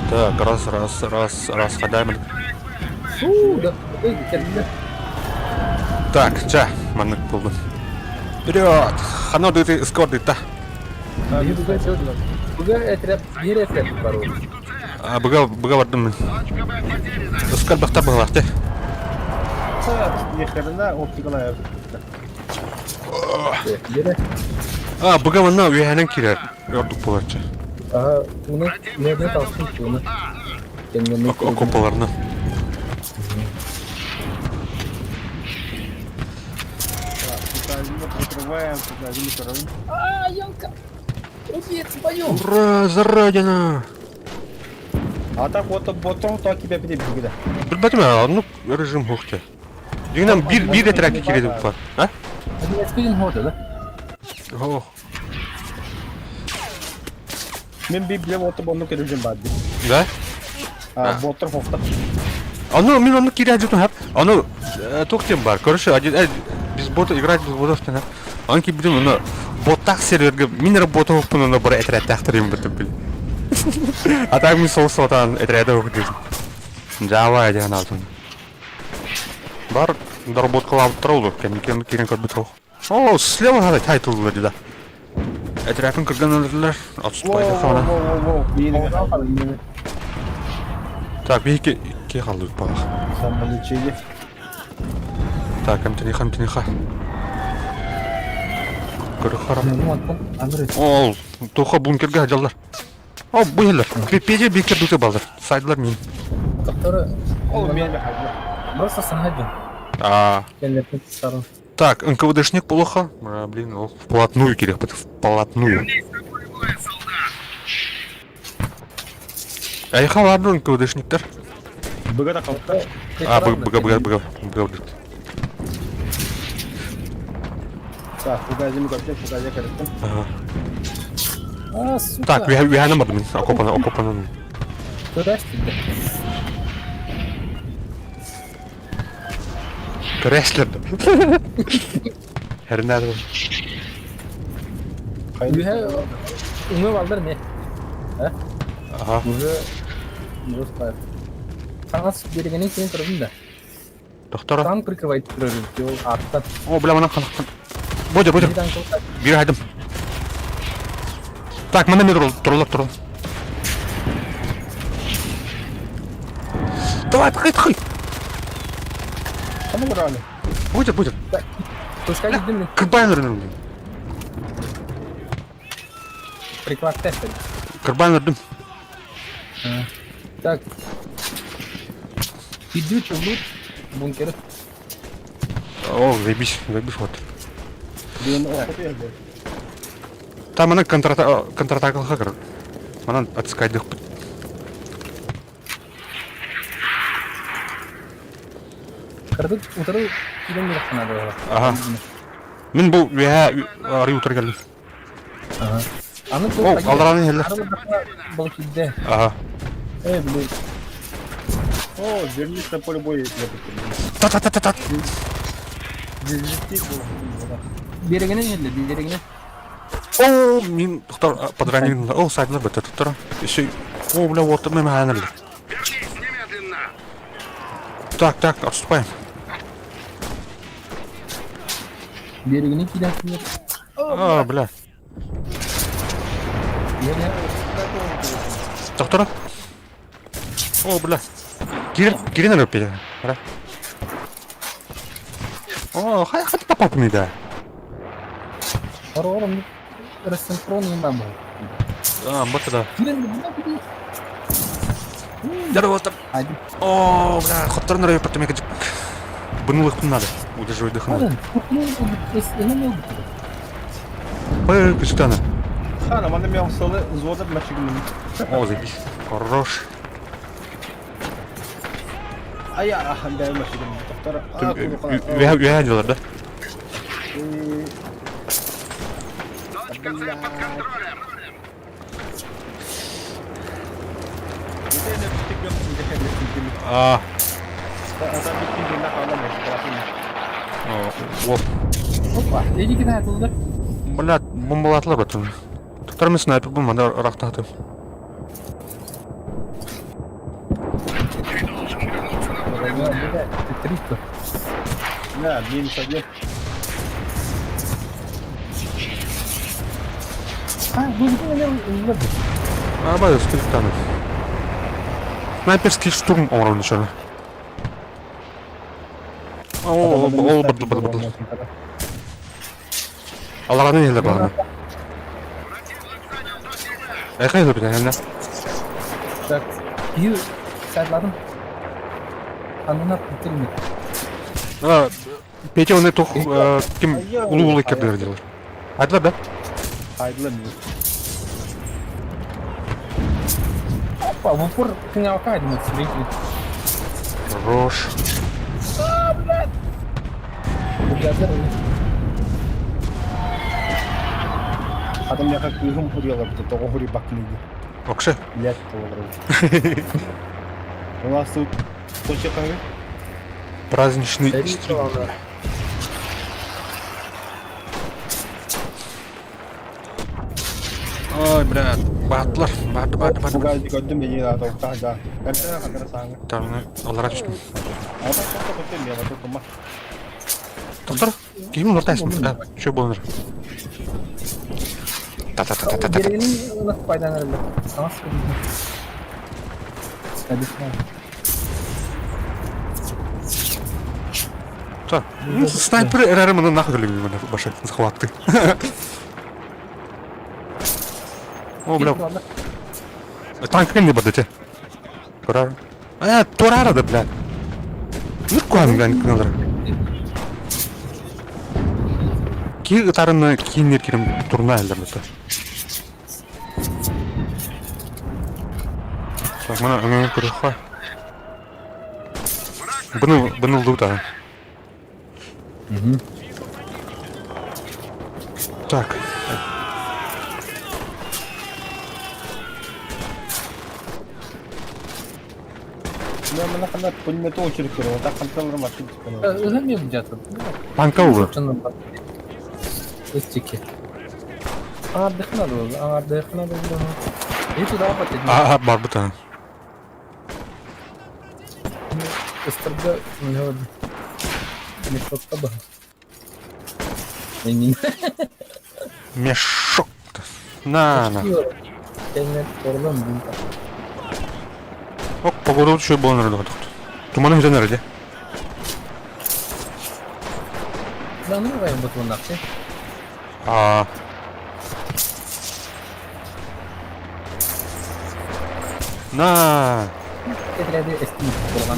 Так, раз, раз, раз, раз, хадаем. Так, ча, маннык булдум. Вперед! Хано дыты эскорт та. А, быга, быга бардым мен. Эскорт бахтар быгалар, те. Нехерина оптикалая. А, быга манна үөһэнэн киирэр. Ордук буоларчы. Ага, уну нерден талсын уну. Окопаларынан. А, елка! Убит, в бою! Ура, за родину! А так вот ботон то тебе бигде. Билбэтим оннук режим хуохте. Дигинэн биир биир этэрээккэ киирэ баар. А? Один года, да? Ох. Мен би биле вот оннук режим бар. Да? А ботор хофта. Ону мин оннук киирэ дьутун хап. Ону туох диэн бар. Короче, один без бота играть без ботов диэн. Аны киирбитим ону боттаах сервергэ мин эрэ бота хоппун ону бары этэрээттээхтэр бытым били. А так мин сол сотан этэрээдэ ох диэн. Java диэн алтын. Бар доработкалаабыттар олу. Кэнники киирэн көрбүт ол. О, слева хада тайтл да. Этэрээпин кырган өлөрдүлэр. Отступай хана. Так, биһиги икки халлык балах. Самолечение. Так, эмтиниха, эмтиниха. Көрөхара. Ол, туха бункерге жаллар. О, бу еллер. Пепеде бекер дуты балдар. Сайдылар мин. Ол мен Просто санадин. А. Так, НКВДшник плохо. А, блин, ол вплотную керек, вплотную. Айха ладно НКВДшниктер. Быга да қалды. А, быга, быга, быга, быга, быга. Так, фугазим көрдüm, фугазия көрдüm. Ага. А, сука. Так, үһәнем бардым мин. Окопаны, окопаны. Көрәш Көрәшлер. Хәрнәр. Үһә үңе балдар не? Ага. Уже уже Саңас бергенен кейін тұрдым да. Доктора. Танк прикрывает тұрдым. Жол артта. О, бля, мана канактан. Бодя, бодя. Бир айдым. Так, мана мен турулар, турул. Давай, тхай, тхай. Кому брали? Будет, будет. Пускай дым. Кырбайн өрдүм. Приклад тест. Кырбайн өрдүм. Так. Идючий лут бункер. О, заебись, заебись вот. Там она контратака хакер. Она отскать их. Кырдык утыры килен бирәк надо. Ага. Мин бу вә ары утыр келдим. Ага. Аны О, алдараны хеллер. Был кидде. Ага. Эй, блин. О, вернись на поле боя. Та-та-та-та-та. Берегене хеллер, берегене. О, мин доктор подранил. О, сайдлар бит доктор. Еще. О, бля, вот мы маханали. Вернись немедленно! Так, так, отступаем. Берегене киден. А, бля. Доктор. О, бля. Кирин, Кирин өрөп Ра. О, хай хай попал мне да. Орором рассинхрон не надо. А, вот да. Кирин, бля, Здорово там. О, бля, хотторн өрөп потом я Бынулых надо. Удерживать дыхание. Пэ, качтана. Хана, мана мен солы взводом машигин. О, заебись. Хорош. Ая, да, машигин. Доктор. Үһә делар, да? Ситуация под контролем. А. О, Опа, иди кидай тылды. Блядь, бомбалатылар батын. Тоқтар мен снайпер бұл манда ырақтатым. Ты должен вернуться на поле боя. Ты 300. Да, минус один. А, ну не А, бай, скриптаны. Снайперский штурм оңрау начали. О, ол барды барды барды. Алараны нелер бағана. Противник занял точку Б. Айқай бит әлі. Так, ю сайладым. Анына бітірмек. А, Петя оны тух ким улу-улу кирдилер делар. Айдылар да? Айдылар минус. Опа, в упор ты не алкай, смотрите. Хорош. Адам яка кыһым хуриялар бит, тоҕо хури бакныйды. Окше. Блядь, толору. У нас тут точка какая? Праздничный стрим. Ой, блядь, батлар, барды, барды, барды. Бугай көрдүм мен да токтаа да. Кантера кантера саңы. Тарны алара түштүм. Ата токтоо көтөн мен токтома. Доктор, ким ортайсың? Да, чё болныр? Та-та-та-та-та. Деревенин nasıl faydalanırlar? Nasıl Hadi. Та. Ну, снайпер эрәрі мұны нахуй келген мына башы захватты. О, бля. Танк не барды те. Турар. А, турара да, бля. Ну, куан, бля, кыналар. Ки тарыны кинер кирим турна элдер бит. Так, мына өңө көрөхө. Бұны бұны лду да. Так. Мен мына кандай пулемет очередь көрөм. Ата контроллер машин типа. Özlem жатыр. Танка улы. Өстеке. Аңардықына болды, аңардықына болды. И туда опять. А, бар бұта. Ыстырды, не Мешок таба. Не, Мешок. На, на. Kendine torban Ок, погода еще было наверное. Туманы где наверное? Да, ну район бутванакчы. А. На.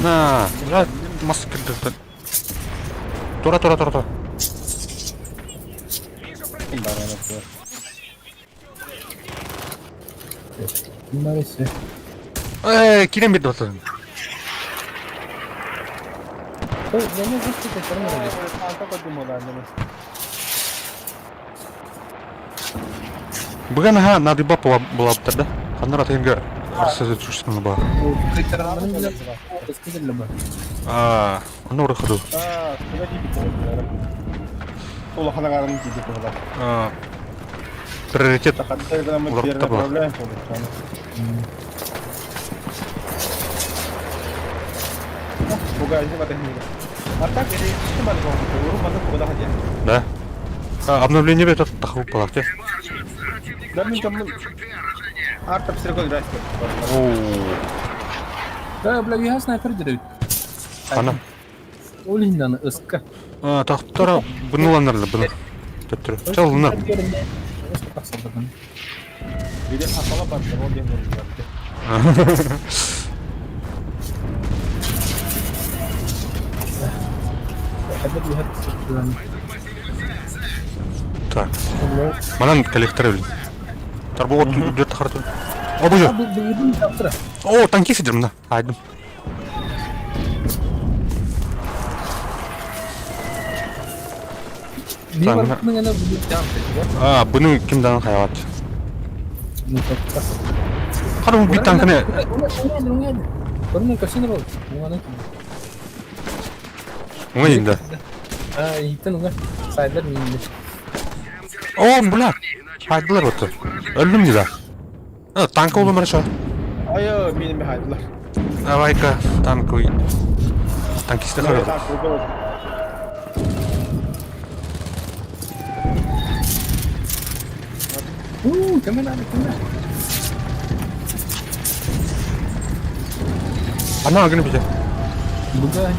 На. Я маска кирдирди. Тура, тура, тура, тура. Э, кирем бит батыр. Бүгін ха надыба була бу да. Ханнар атайынга арсыз түшсүн ба. А, аны урыхыду. А, куда тебе Ол ханагарын тиди куда. А. Приоритет. Тогда мы перенаправляем. А так, Да. А, обновление бет таху палакте. Да, мен там арта псиргол растет. О. Да, бля, я снайпер деревит. Ана. Олиндан ыска. А, тахтара бунуланар буну. Төттүрү. Чалына. Виде хасала бар, ол дем Так. Манан коллектор блин. Тарбу от дүрт харту. О, боже. О, танки сидим мына. Айдым. А, бұны ким даҕаны хайаҕат. Хара бу танканы Уҥа инде. А, иһиттэн уҥа. Сайдар миннэ. О, бля! Хайдылар оту. Өллүм дии да. Танка улумар шо. Айо, мени хайдылар. Давай-ка танковый. Танкисты хорошо. Кеме надо, кеме? Ана агını bize. Буга.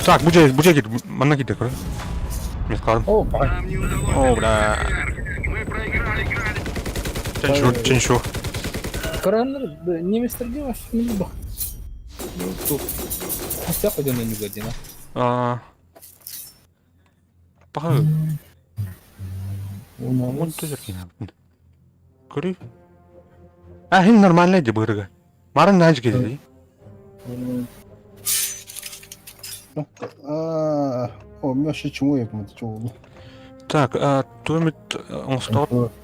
Так, бу же кир, манна кирде көрө. Мен қалдым. О, бай. О, бля. Ченшу, ченшу. Коронер, немецтер где ваш? Не буду. Ну, тут. Хотя пойдем на него один. А. Паха. Он тоже кине. Көрүй. А, хин нормально ди бырыга. Марын наж келди. А, о, мен чему я помню, Так, а, туемит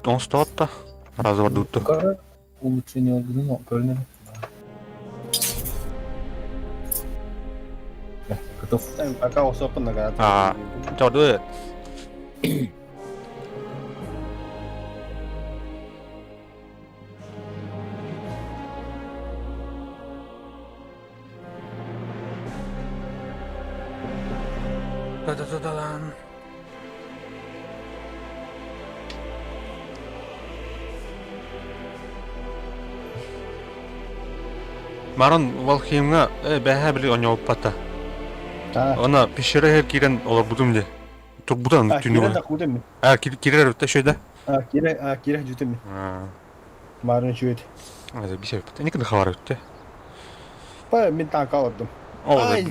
оңстоотта развордутtu. Улучшение огненно, правильно? Готов. Пока особо наград. А, жорду. Да-да-да-да. Маран Валхеймга бэһэ били оñооппата. Она пещере кирен олорбутум де. Турбутан түнү. Кире да А, кирер өттө шөйдө. А, кире, а, кире жүтүм. Марын шөйт. А, бисе. Никин хабар өттө. Па, мен танк алдым. О, Ай,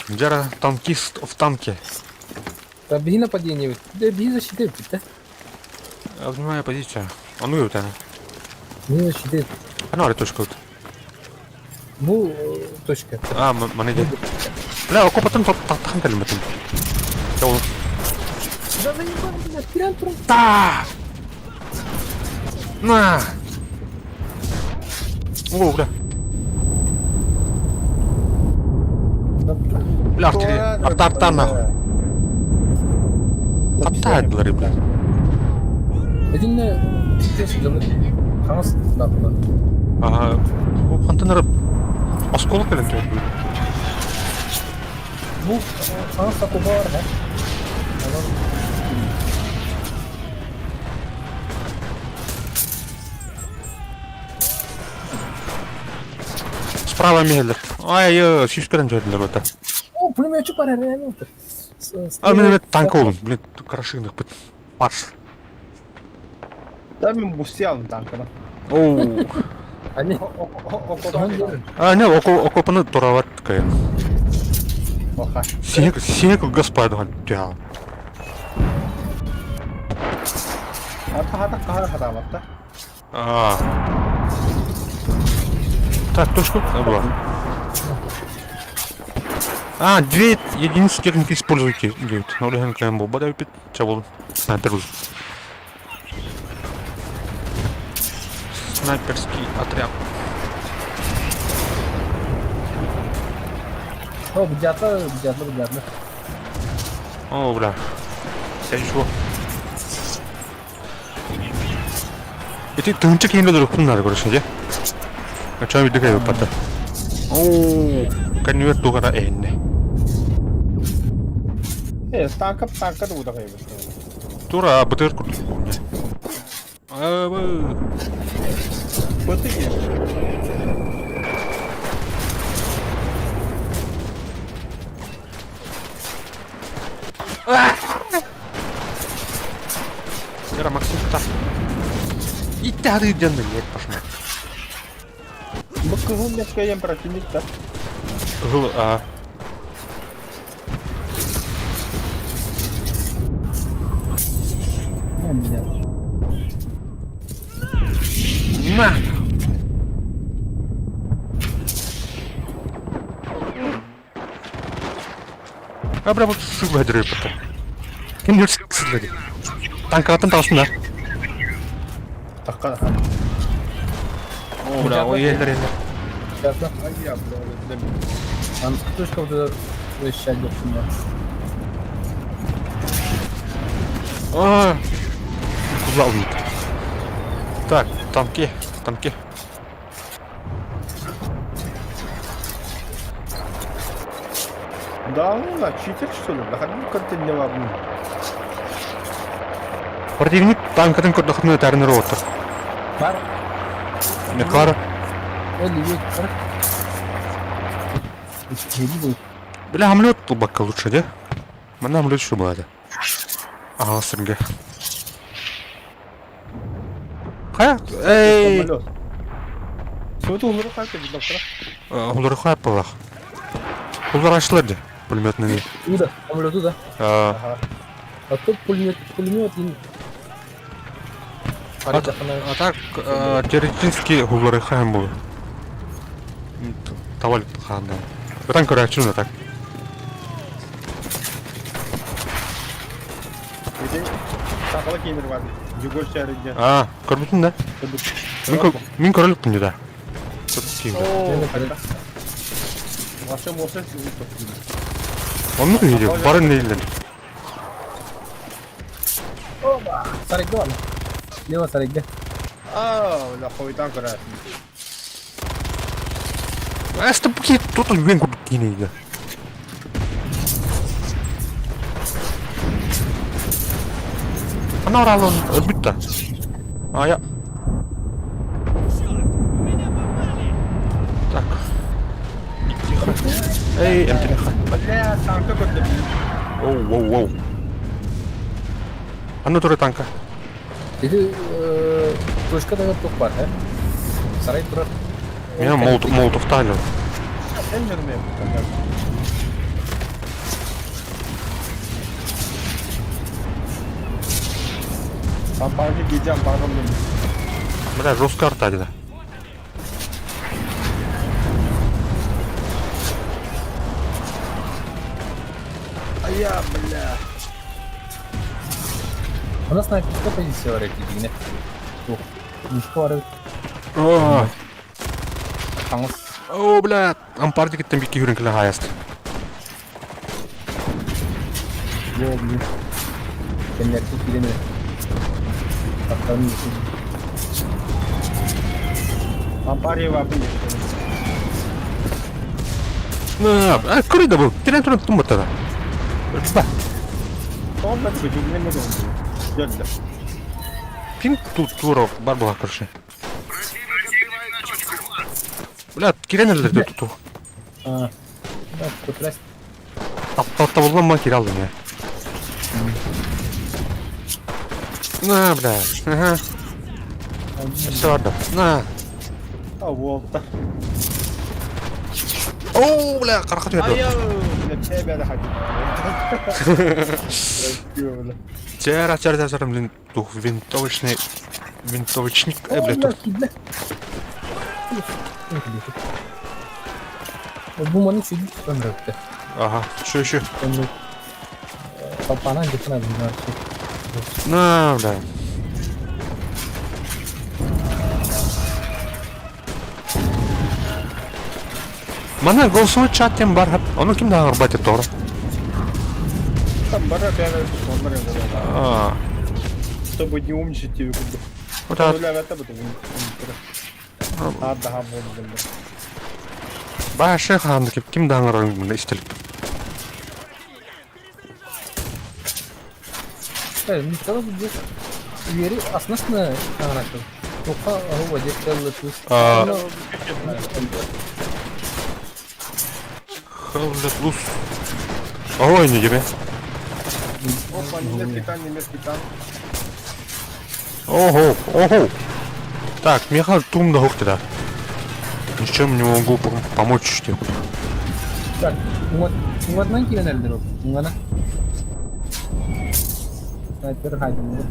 Жара танкист в танке. Да беги нападение. Да беги защиты, да? Внимание, позиция. А ну это. Не защиты. А ну, точка вот. Бу точка. А, маны Бля, окопатын таттахан кэлимэтин. Ол. Да заебал, блядь, прям тру. Та! На! О, бля. Бля, артиллерия. Арта, арта, нахуй. Таптайдылар, бля. Эдинне хаңас нахуй. Ага. Хантанары осколок элен төт. Бу хаңас бар, да? Справа мелдер. Ай, ой, сүүскерен төдүлөр өтө. О, пулеметчик бар реально. А мен танк олдум. Блин, карашыгных бит. Парш. Да мен бусти алдым танкына. Оу. Они. А, не, окопаны турават кайын. Оха. Синик, синик господа, тя. Хата хата кахара хата батта. А. Так, точка была. А, две единицы техники используйте. Говорит, ну, КМ был. Бада пит, чабул. Снайпер. Снайперский отряд. О, где-то, где-то, где-то. О, бля. Сядь Ити тыһынча киһини өлөрүөхпүн наада көрөсүн дьэ. Ачаа виде кайбаппата. Оо, конверт тугара эһиннэ. Э, танка танка да кайбыт. Тура бытыр курдук помня. Абы. Быты Яра Максим та. Итте дьонно нет пошма. Бу кыһыл меткаем противник да. Кыһыл а. На! А бля, вот сука дрыпата. Ким нөрсүллэри. Танкаттан таҕыстым да. Такка. О, бля, ой, еллер, еллер. Сейчас, Ай, я, бля, Там точка вот эта вещать меня. А, Куда убит? Так, танки, танки. Да, ну да, читер что ли? Да, ну как-то не ладно. Противник танкатын көрдөхүнэ тәрінер отыр. Бар. Мекара. Бля, амлет бакка лучше, да? Мана амлет еще была, да? Ага, сырге. Хайа, эй! Что улары хайпа, доктор? Улары хайпа лах. Улар ашлар де, пулеметный. Туда, самолет туда. Ага. А тут пулемет, пулемет. А, а так, теоретически улары хайм был. Таваль ханда. Братан, короче, так. Сақала кеймер бар. Жүгөр шәрінде. А, көрбүтүн да? Мин көрөлүкпүн да. Оннук видео, барын нейлер. Оба! Сарайга бар. Лево сарайга. А, ла хойтан көрәсің. Эсте бу тут мен курдук кинейди. Ана оралын өлбүт да. А я. Так. Тихо. Эй, МТХ. Бля, танка көрдім. Оу, оу, оу. Аны туры танка. Или точка да тоқ бар, ә? Сарай турар. Мен молотов молотовтайлы. Сен жүрме. Ампарга гиде ампарга мен. Бля, жестко арта да. А я, бля. У нас снайперская позиция var ekibine. Yok. Мушка var. О, Таңыз. о, бля, ампар дегеттен бикки хүрүнкүлө хаяст. Yok, блин. Кемлерди киреме. Аттарын Ампар ева бля. На, а, көрі да бұл. Терен туран тум баттада. Ба, Тоғыз да жүгіне ме Дөлді. пинг тут туров бар була короче. Бля, киренерлер де туту. А. Да, көтөрәс. Тапталла ма кире алдым я. На, бля. Ага. Все бар да. На. А, волта. О, бля, қарақат берді. Айо, бля, чай бәрі хати. Тера, тера, тера, блин, дух винтовочный, винтовочник, бля, тут. Бу маны чуть ömrөттü. Ага, что еще? Ömrü. Папана где-то надо. На, бля. Мана голосовой чат тем бар, Оны ким да арбат торы? Там бара бәрі сондар енді. А, Чтобы не умничать тебе куда. вот так. Бля, это будет. А, да, болды. Башы ханды кип ким да аңар истелик. Ну целый здесь Вери аснасны аңрашыл. Тоқа هو дек плюс. А. Хеллет лус. Ой, не тебе. Опа, немецкий танк, немецкий танк. Ого, ого. Так, Михаил Тум да да. Ничем не могу помочь тебе. Так, вот, вот на киленелдер. Уңана. Снайпер хадин.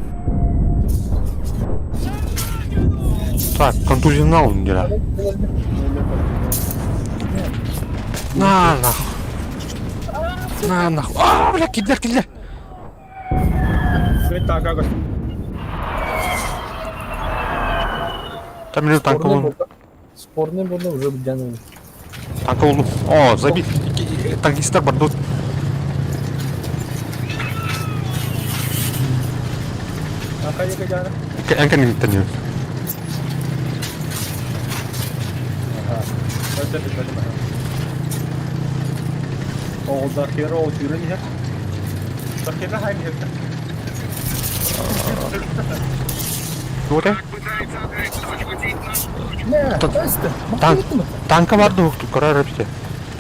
Так, контузионал не да. На, нахуй. На, нахуй. А, бля, киллер, киллер. Там минут танка Спорный был. Спорный был уже бдянули. Танка был. О, забит. Танкистар бардут. Эн кэнниттэн Туох Танк, танка бар дуо, көрөр эбитэ.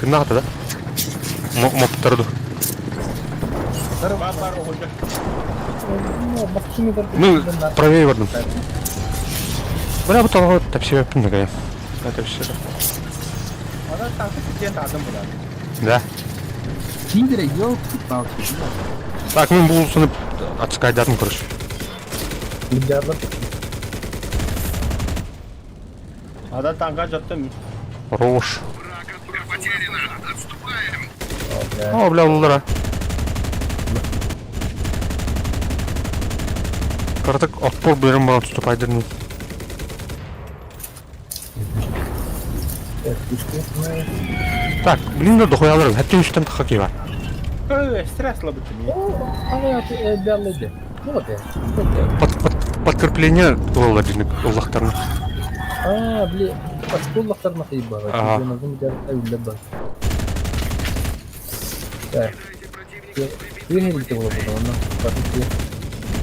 Тыыннаах да? Моптар ду. Ну, правее бардым. Бля, бу толоҕо тэпсибэппин да Это все. Да. Киндере, елки-палки. Так, ну булсуну отскайдатым, короче. Ада танка жаттым. Хорош. О, бля, уллара. Картак отпор берем баран отступайдырны. Так, блин, да дохуялар, хәтта үстән тахаки бар. Стресс лабытым. Подкрепление ылла дин ыллахтарны. А, бли, ыллахтарны хыйба. Так.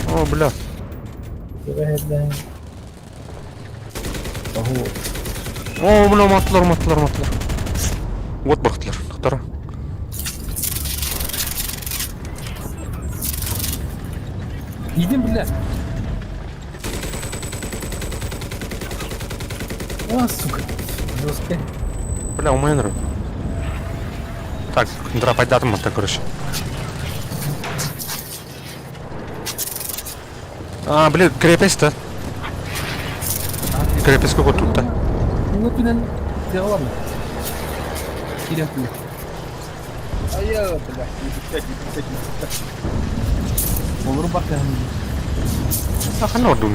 О, бля. О, бля, матлар, матлар, матлар. Вот бахтлар, тахтара. Идем, бля. О, сука. Жестко. Бля, у меня Так, драпать датым так, короче. А, блин, крепость-то. Крепость какой тут-то? Ну, ты, ладно. А я, бля, Olur bak yani. А хана ордун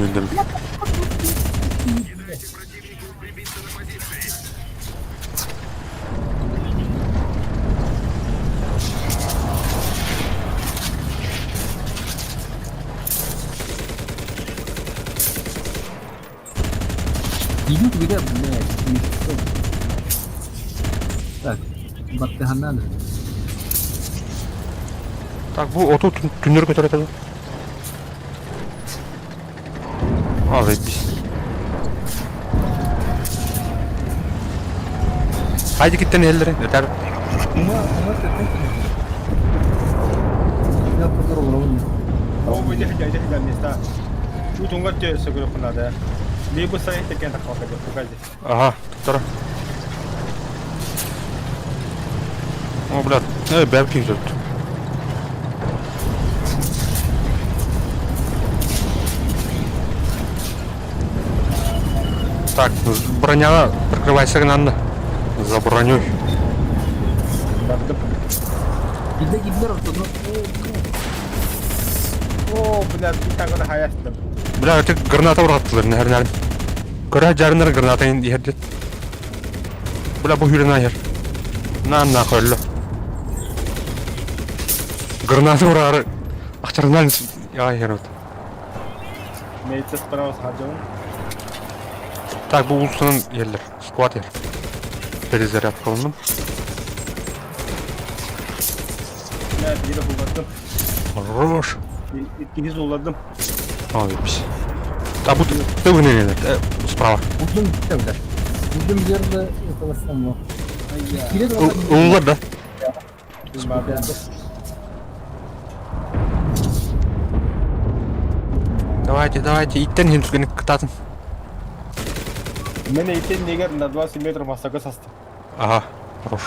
Идут, говорят, блядь, Так, баттыханнан. Так, бу оту түннөр көтөрөтө. А, заебись. Haydi gitten elleri. Yeter. Ага, туттара. О, блядь, бәбки тут. Так, броня прикрывайся надо. За броней. О, блядь, Бля, это граната ураттылар, нәһәр Көрә жарынар граната иһердет. Бля, бу хүрен айыр. На, на, хөллө. Граната урары. Ахчарынан я вот. Мейтес справа схаджон. Так, бу улсунун ерлер. Сквад ер. Перезаряд кылындым. Я бири булдым. Хорош. Иккиһи улладым. Ой, пись. А бу ты не справа. Будем тогда. Будем верно этого самого. Уллар, да? Давайте, давайте, иттен хин түгені кытатын. Мен иттен негер на 20 метров масака састы. Ага, хорош.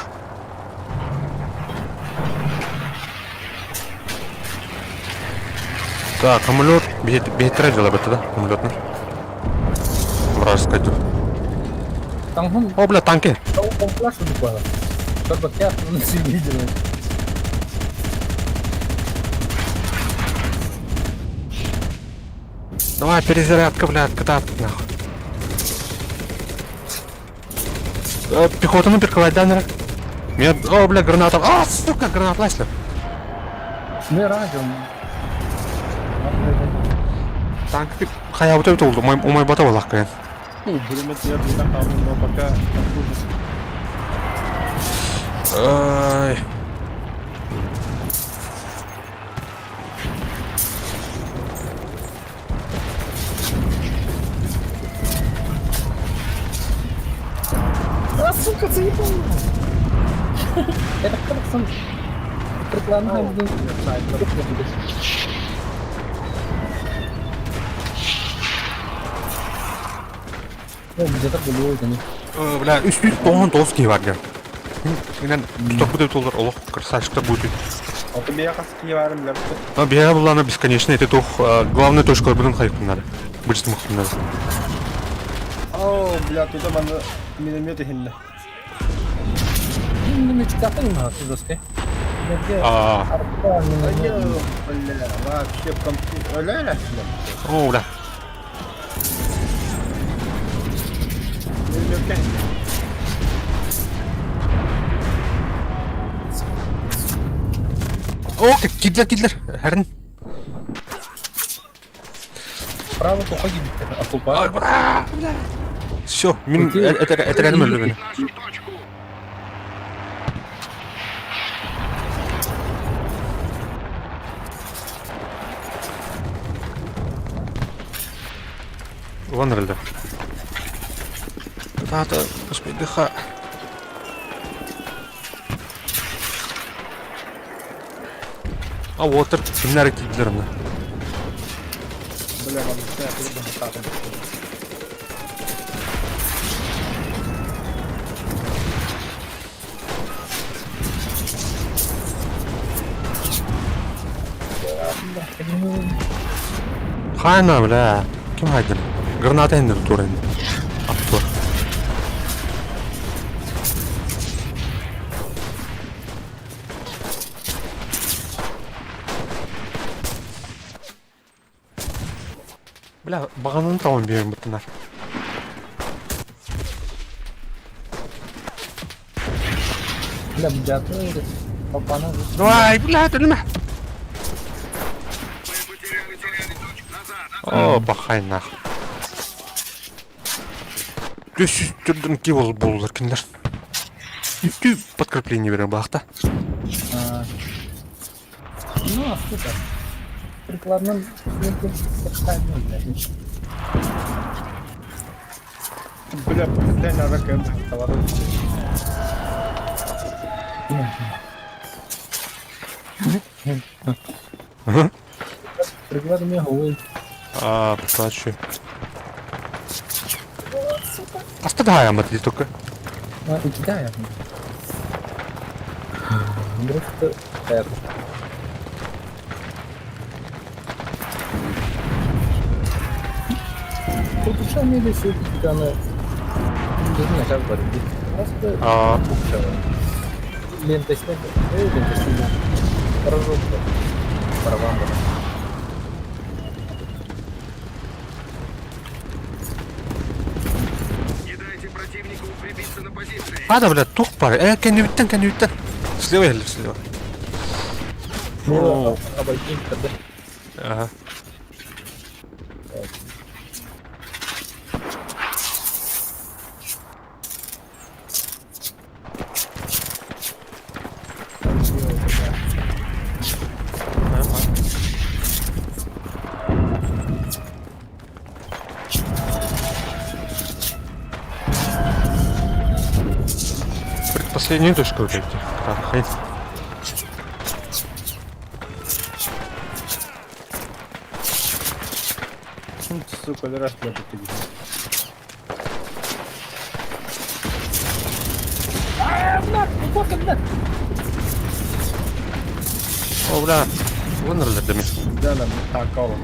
Так, самолет бейтре дела бетте, да? Самолетный. Вражеская. Там О, бля, танки. Он флеш буквально. Давай, перезарядка, блядь, кытаат, нахуй. Пехотаны прикрывать, да, Меня... О, бля, граната. А, сука, граната лайслер. Не радио. Танк хайабыта өтө oldu. Умай бата болақ кайын. Пулемет я но пока Ай. А, сука, заебал! Это как сам прикладная Где-то было это не. Бля, 399 киһи бар диэн. Инэн тутарбыт эбит олор олох красавчиктар будет. А то бия хас киһи баарын билэбит. А бия буллана бесконечно это тух главная точка бутун хайкуннары. Бычтым хуннары. О, бля, туда маны миномет иһиннэ. Минометчик на жесткой. А, Бля, вообще компьютер. Ля, о, бля. Миномет О, кидлер, кидлер. Хәрин. Право уходи, окупа. Все, мин это это реально өлдү Нашу точку. Вон өлдү. Тата, успейдыха. А вот кимнәр кидлер аны. Бля, маны хатым. Хайна, бля. Ким хайдыр? Граната индир тур инде. Аттор. Бля, бағананы тауын берем бұттынар. Бля, бля, папана. Давай, бля, төлеме. Мы потеряли, теряли точку. Назад, назад. О, бахай нах. Төс түрдін ки бол болулар киндер. Үстü подкрепление берем бақта. Ну, а сука. Прикладным блядь. Бля, дай на ракет. Прикладным голый. А, плачу. Аста да, я только. А, и кидаю. Просто это. Тут еще мели все она не знаю, как говорить. Просто А, лента снега, лента снега. Прожжёнка. Барабан. Не дайте противнику укрепиться на позиции. а да, бля, тух пары. Кәнүттен, кәнүттен. Слева или слева? Ну, обойти тогда. Ага. Предпоследняя точка вот эти. Хрен. Сука, раз бля, ты. О, бля. Вон өлдү Да, да, такого.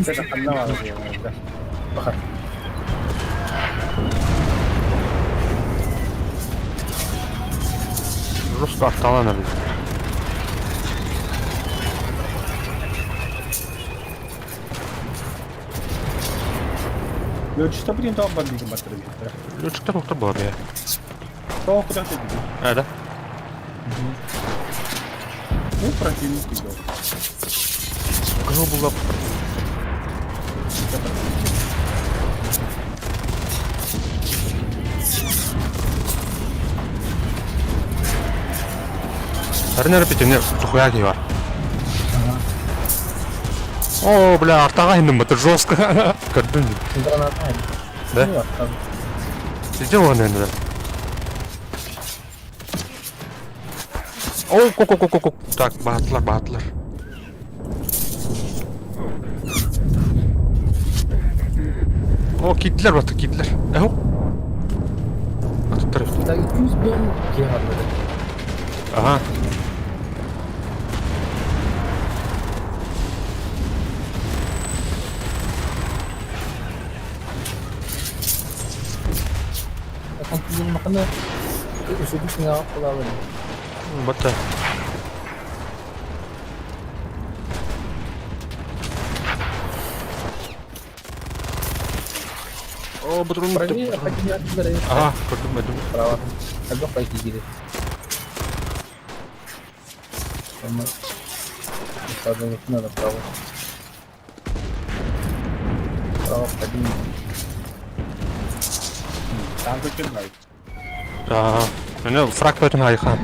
Это ханна да. Бахар. Жестко арталан өлдү. Летчиктар бүтүн тоҕо бар диигин баттара биһиттэрэ. Летчиктар уктар буолар я. Тоҕо кутах дии. А, да? Ну, противник идет. Кыһыл булла. Сарынар битине тухуя киһи бар. О, бля, артаға инним, это жестко. Көрдүм. Граната. Да? Сидел он, наверное. О, ко ко ко ко Так, бааттылар, бааттылар. О, киирдилэр бата, киирдилэр. Эһу. Атыттар. Так, 200 киһи хааллар. Ага. Махана үсүгү сыҥааҕа кулаалар. Бата. О, патрон. Правее, хотя Ага, көрдүм, көрдүм. Право. Альбо пойти киирэр. Надо право. Право подними. Танка кирбай. Ага. Мене фраг бөтен айхан.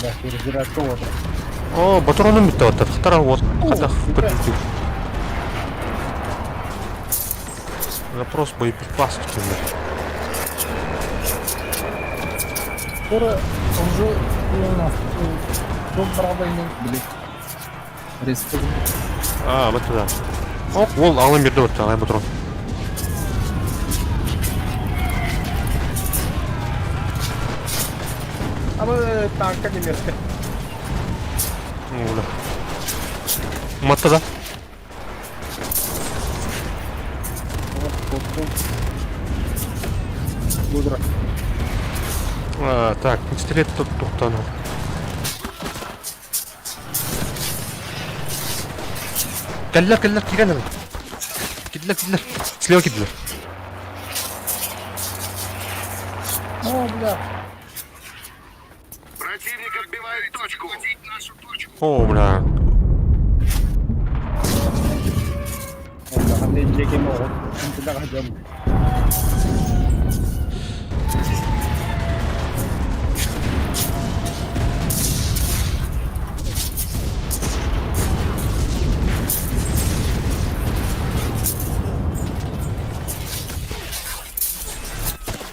Да, перезарядка вот. О, патроным битте вот. Хтара вот. Хата көтүлдү. Запрос боеприпасов темир. Скоро уже у нас дом правильный, блин. Резко. А, вот туда. Оп, ол алын берді вот, ағай патрон. А мы танка немецкая. Оля. Матта да? Мудро. А, так, пистолет тут тухтану. Кэллэр, кэллэр, киирэн Кидлер, кидлер. Слева кидлер. О, бля. Противник отбивает точку. О, бля. О, да, жеке могут. Туда хотим.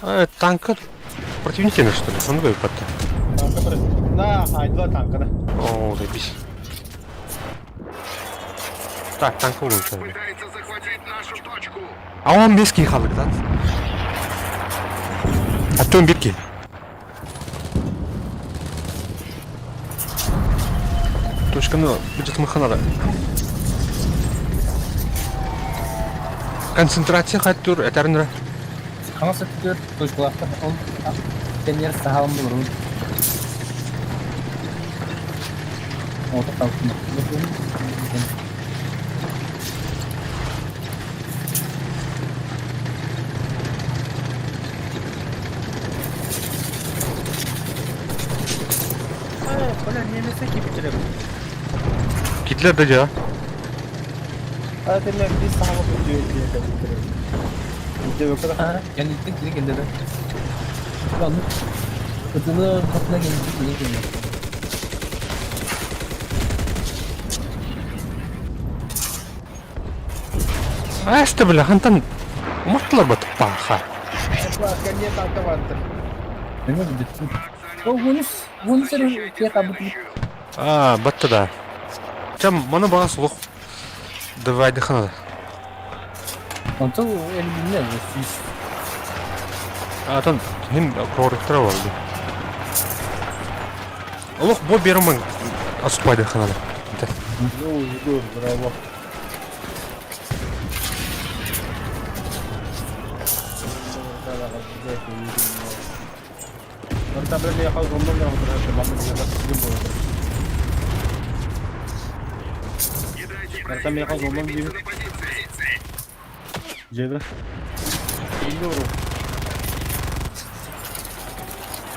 А, танка противники, что ли? Он говорит, Танка Да, а, два танка, да. О, заебись. Так, танк улучшили. Пытается захватить нашу точку. А он бески халык, да? А то он бирки. Точка, ну, будет маханада. Концентрация хаттур, это рнра. Хаҥас өттүгэр точкалаахтар ол кэнниэр саһаалым булурун. Ото калкына. Бля, немесе кипичерем. Кидлер да жа. А ты мне бис сахама бүдү кипичерем. Кэнниттэн кини кэллэ да. Аны ытыны хатына кэнниттэн кини кэллэ. А, что, бля, хантан уматтылар бат паха. Кэнне танка бартыр. Эме бүттү. О, вунус, вунус эрэ киэ кабыт. А, батта да. Чам, маны баға сұлық. Давай дыхана. Онто элбинне сүүс. А, тон, хин проректора бар. Олох бо бермэн отступай дыхана. Ну, жду, браво. Не дайте Братан, я противнику хожу, он закрепиться на позиции. Дьиэбэр. Иннору.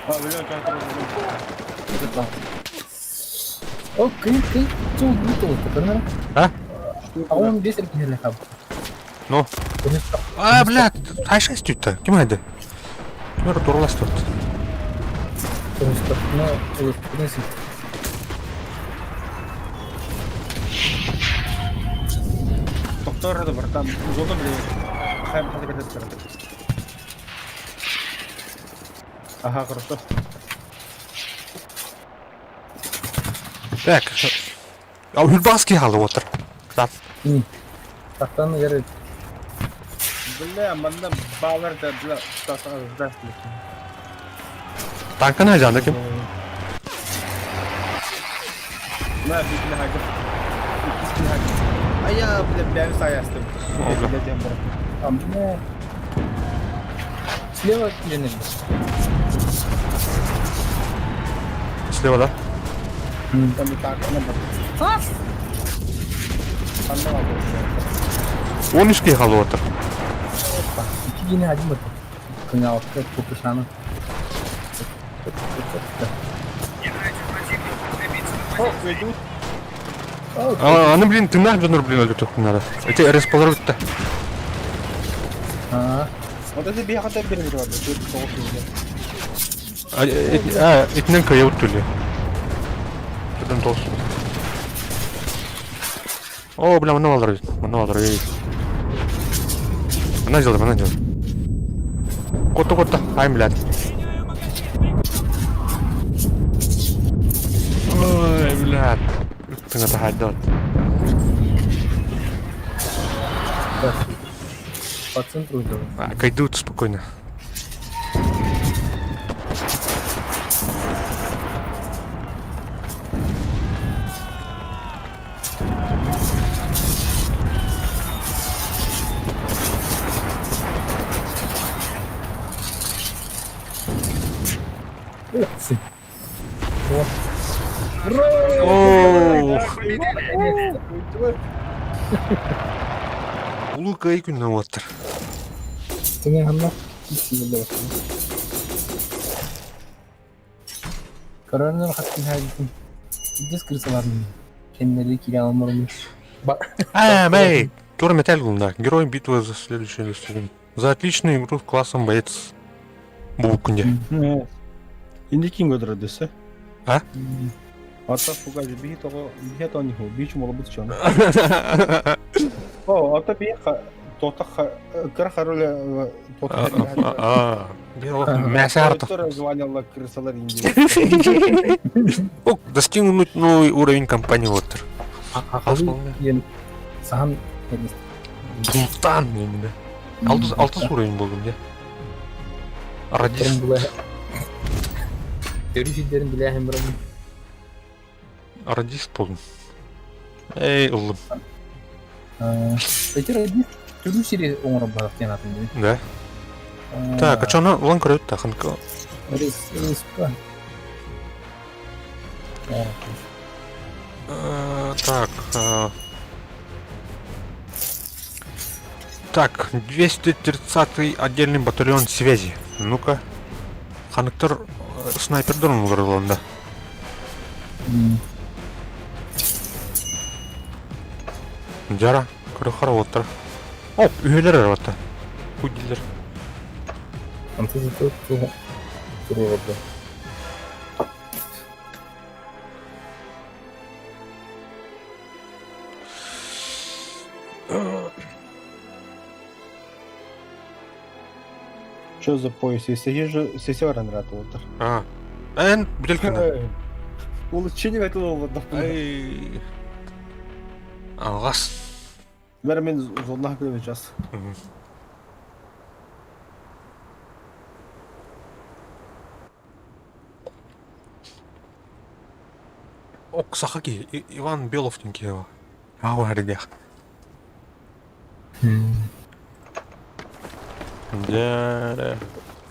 А, бля, как это? О, кый, кый, чул, бутыл, который А? А он без регенерли хаб. Ну? А, блядь, айша истүүтэ. Ким айды? Ким турлас тут? Ну, в принципе. Доктор это братан, зона, блядь. Хайм, хайм, хайм, хайм. Ага, хорошо. Так. А Хюльбаский халы отыр. Так. Тақтан яры. Бля, манна балар да, бля, здравствуйте. Танканы жанды ким? На, битне хагы. Битне хагы. А я, бля, бля, саястым. Сука, бля, дем, брат. Там, ну... Слева или Слева, да? Там и так, она Он үске халы отыр. Ики гене один бат. Кыңалыкка копышаны. А, аны, блин, тыңнах жонор, блин, өлтүр надо. Эти респолар бітті. А, Вот это бияқата беріп бар. А, итинен кая өттүлі. Түрден толсын. О, бля, мына балдар, мына балдар, ей. Мына жылды, мына жылды. Котта, котта, ай, блядь. Ой, блядь. Тыңа тахайдат. По центру идем. А, кайдут спокойно. Ух ты. Ооо. Улуу кыай күнүнө уоттар. Тыңа ханна кисилде. Коронер хаттын хагитин. Дис крысаларын. Кеннери кире алмармыш. А, мэй! Тура металл да. Герой битвы за следующий достижение. За отличную игру с классом боец. Бу күнде. Инди ким көдөрө десе? А? Ата фугаж бихи того бихи то ниху бихи чумала бут чон. О, ата бихи тота кыр хароле тота. А, Мясо звонила крысалар инди. О, достигнуть новый уровень компании Water. Сахан Бултан да. Алтыс алтыс уровень болдум, я. Радист. Görüşүдөрүн билэхин биром. Радист болдум. Эй, ыллым. Эти радист түрүү сири оңоро барак диэн атын Да. Так, а что она улан көрөт та ханка. Рис риспа. Так. Так, 230-й отдельный батальон связи. Ну-ка. Ханыктар снайпердер да. Жара, көрө оттар. Оп, үйелер арабатта. Кудилер. Антыз тут туруорду. Что за пояс? Если же сесе баран рат олтар. А. Эн, бүделкина. Улучшение этого вот. Ай. Алгас. Бәрі мен зонна көбе час. Ок, Сахаки, Иван Белов его. Ау, аридях. Да,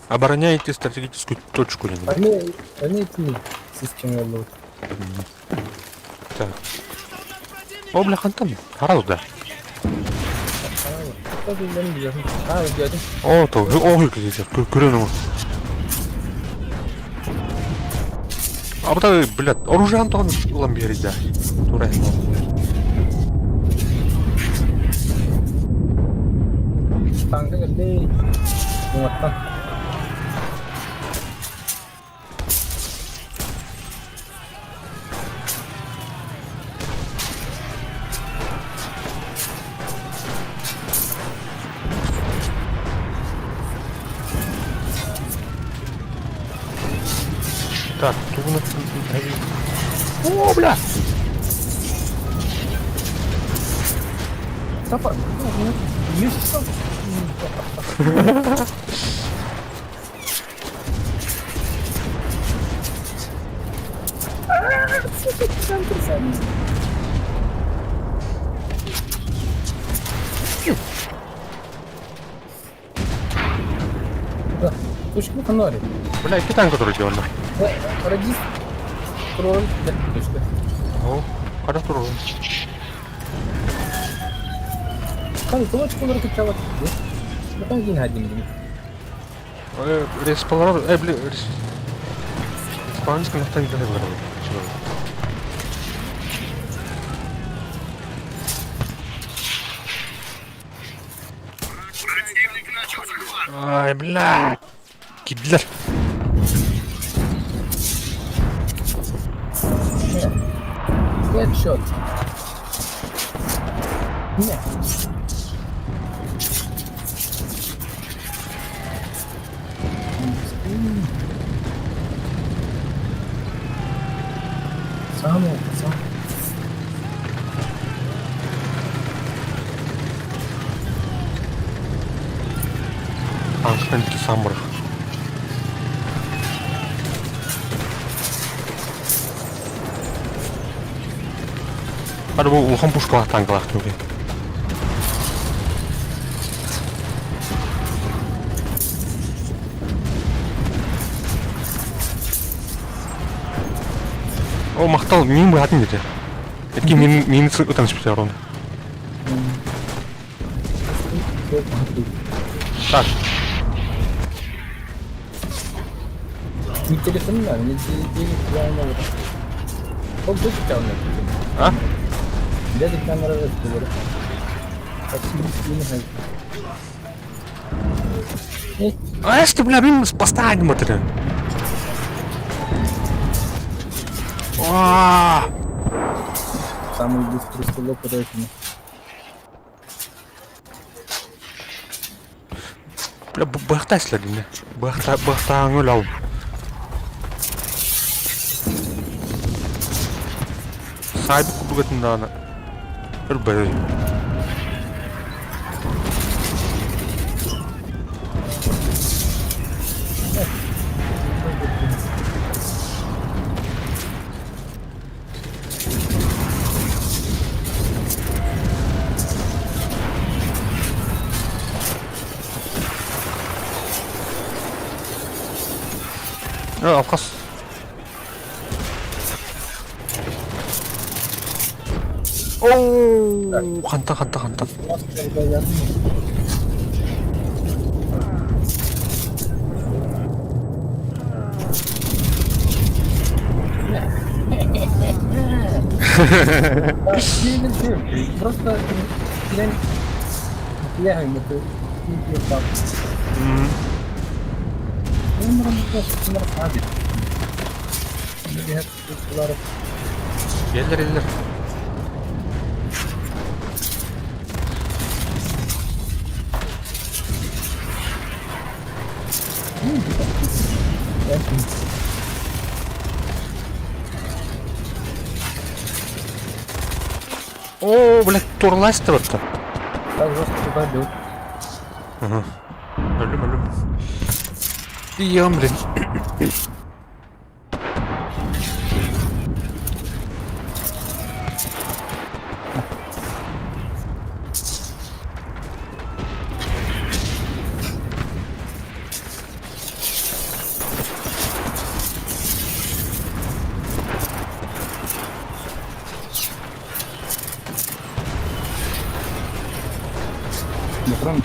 Обороняйте стратегическую точку. Они, они эти системы лут. Так. О, бля, хантан. Харал, да. О, то, о, көрөн оҥор. Абыта, блядь, оружием тоҕон ылан биэрийдэ. Тура Танка кэллэй. Уҥаттан. Так, тугуна... О, бля! Сапа, месяц. Точка фонарик. Бля, икки танка турар дии онно. Радист. Тролль. Точка. О, хара турар. Хан, точка олору кычалат. Бахан дин хадим дин. Респалар, бля, респаунс кынахтан кэлэ барар. Противник начал захват. Ай, бля! Кидлер. Headshot. Не. Самый, сам. Анханки самбрах. Hadi bu улахан пушкалаах танкалаах түгэ. О, махтал, мин быһатын дете. Этки мин мин ытан испитер оны. Так, Не телефон надо, не денег я не могу. Ол дочка а? Дядя камера разговора. А что, бля, мин поставить смотри. А, Самый быстрый стрелок рейтинга. Бля, бахта иследине. Бахта, бахта аңыл Сайбы кубугатындаана. Өлбөй. Алқас. Оу, ханта, ханта, ханта. Просто я Gelir gelir. О, блядь, турластырыпты. Так жестко туда бьют. Ага. Өлüm өлüm. Ием, блин. Мотором.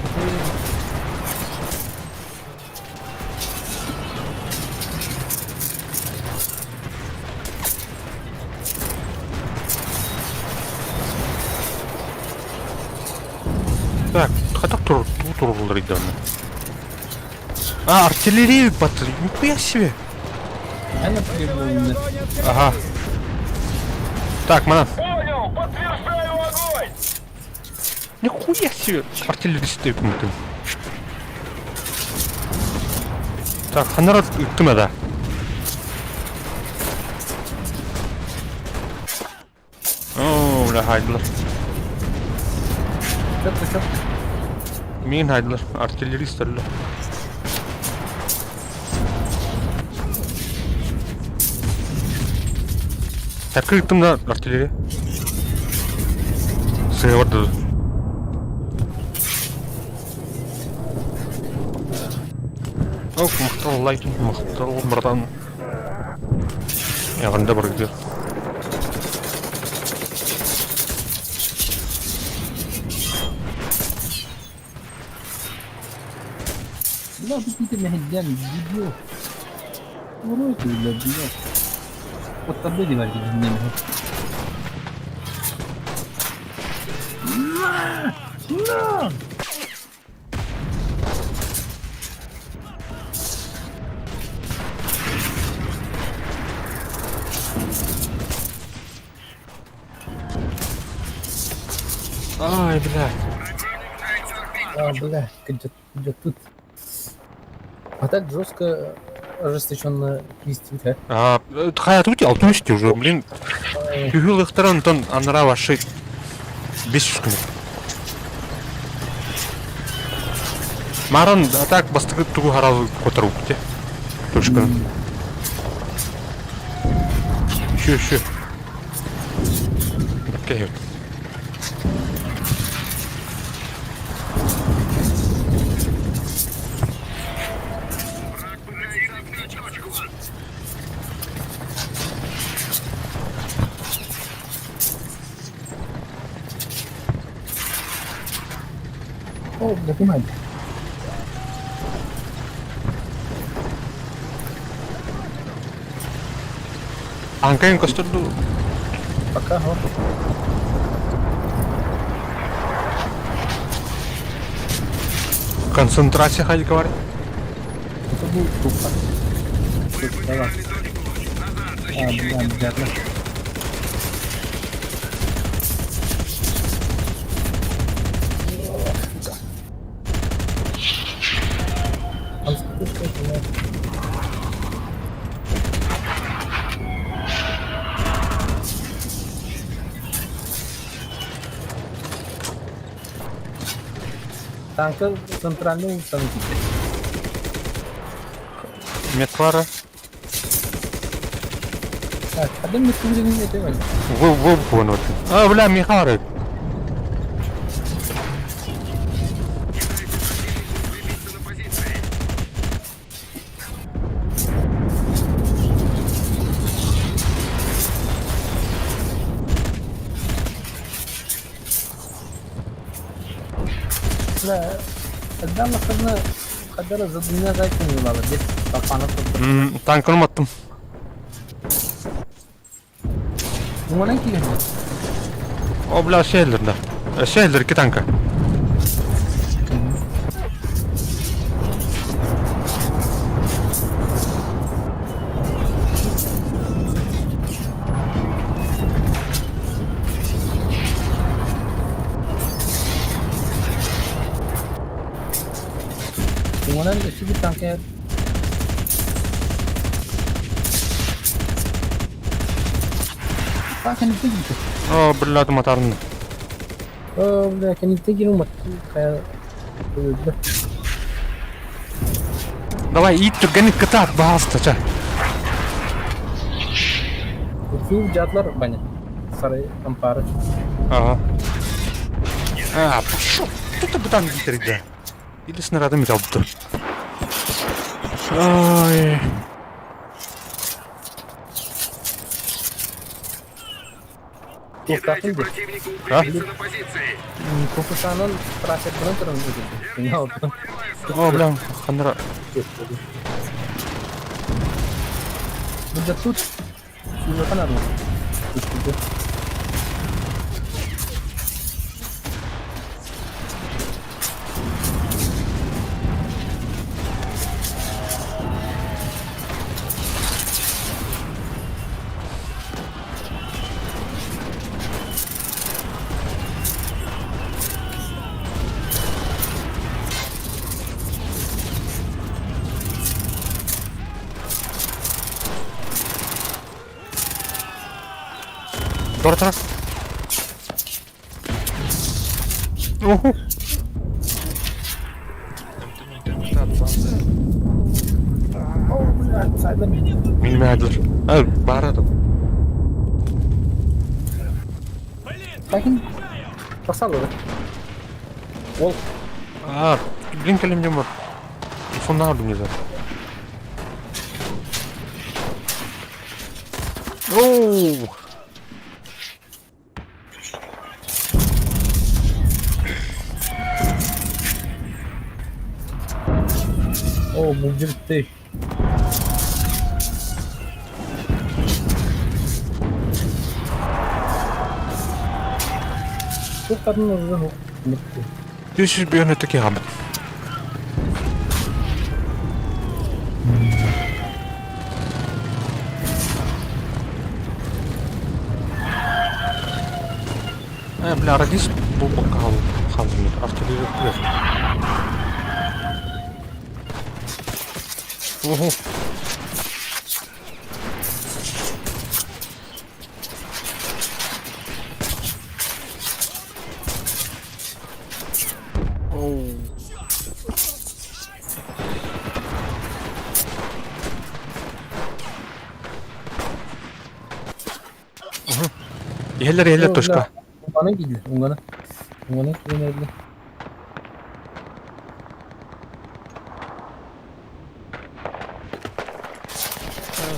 Так, хатак тур турулар иданы. А, артиллерию батыр. Нихуя себе. Ага. Так, мана. Понял, подтверждаю огонь! Нихуя себе. Артиллеристы кумтын. Так, ханара ыттым да. Оо, бля, хайдылар. Четко, четко. Мин хайдылар. Артиллерист өллө. Такы ыттым да артиллерия. Сыа барда. Ох, махтал лайк, махтал, братан. Ягында бар где. Бля, тут не мехидян, видео. Уроки, бля, бля. Вот таблети бар дигән На! На! Ай, бля. А, бля, где, где тут? А так жестко ожесточенно крестить, а? А, хайа тут алтын уже, блин. Күһүл ыхтаран онтон анара ваши бес күн. Маран, а так бастыгы тугу харал котору те. Точка. Еще, еще. Окей. Враг пытается отбить точку. О, бля, понимаю. Анкайын көстөрдү. Пока, го. Концентрация хади говорит. Это будет тупо. Мы Давай. потеряли точку. Назад, А, защищайте бля, бля, бля. Там вспышка, бля. Танка центральный установите. Метлара. Так, а мы не это Вы вы понял. А, бля, Михары. Мешайте противнику укрепиться на позиции. Бля, когда мы хадара за двумя зайцами было, здесь толпа тут. Танкын аттым. Ну, она килер. О, бля, шейлер, да. Шейлер, ки танка. Bunlar bir tanka А, كان تجي О, бля, матарны. О, бля, كان تجي وما Давай, ит түргәнит кытат, бағаста, ча. Фу, жатлар баня. Сарай ампары. Ага. А, пошел. Тут бы там гитер, Или снарядами алды. Ай. Туохтаахпын дии. А? Куфусанан трассербынан туран ыытыллар. О, бля, ханнара. Бу тут сүүрүөххэ наада. Тора-тора. Уху. Мин мәдір. Ә, барады. Такин тахсал да. Ол А, блин, кэлим бар. Телефонна алдым незер. Оу! О, булдьутты. Туох хатын уже Түс бүйөн өтө киһабыт. Э, бля, радист бу бокал халзымыт. Артиллерия плюс. Ого. Оу. Иһэллэр иһэллэр точка. Уҥана киирдэ, уҥана. Уҥана киирэн эрдэ.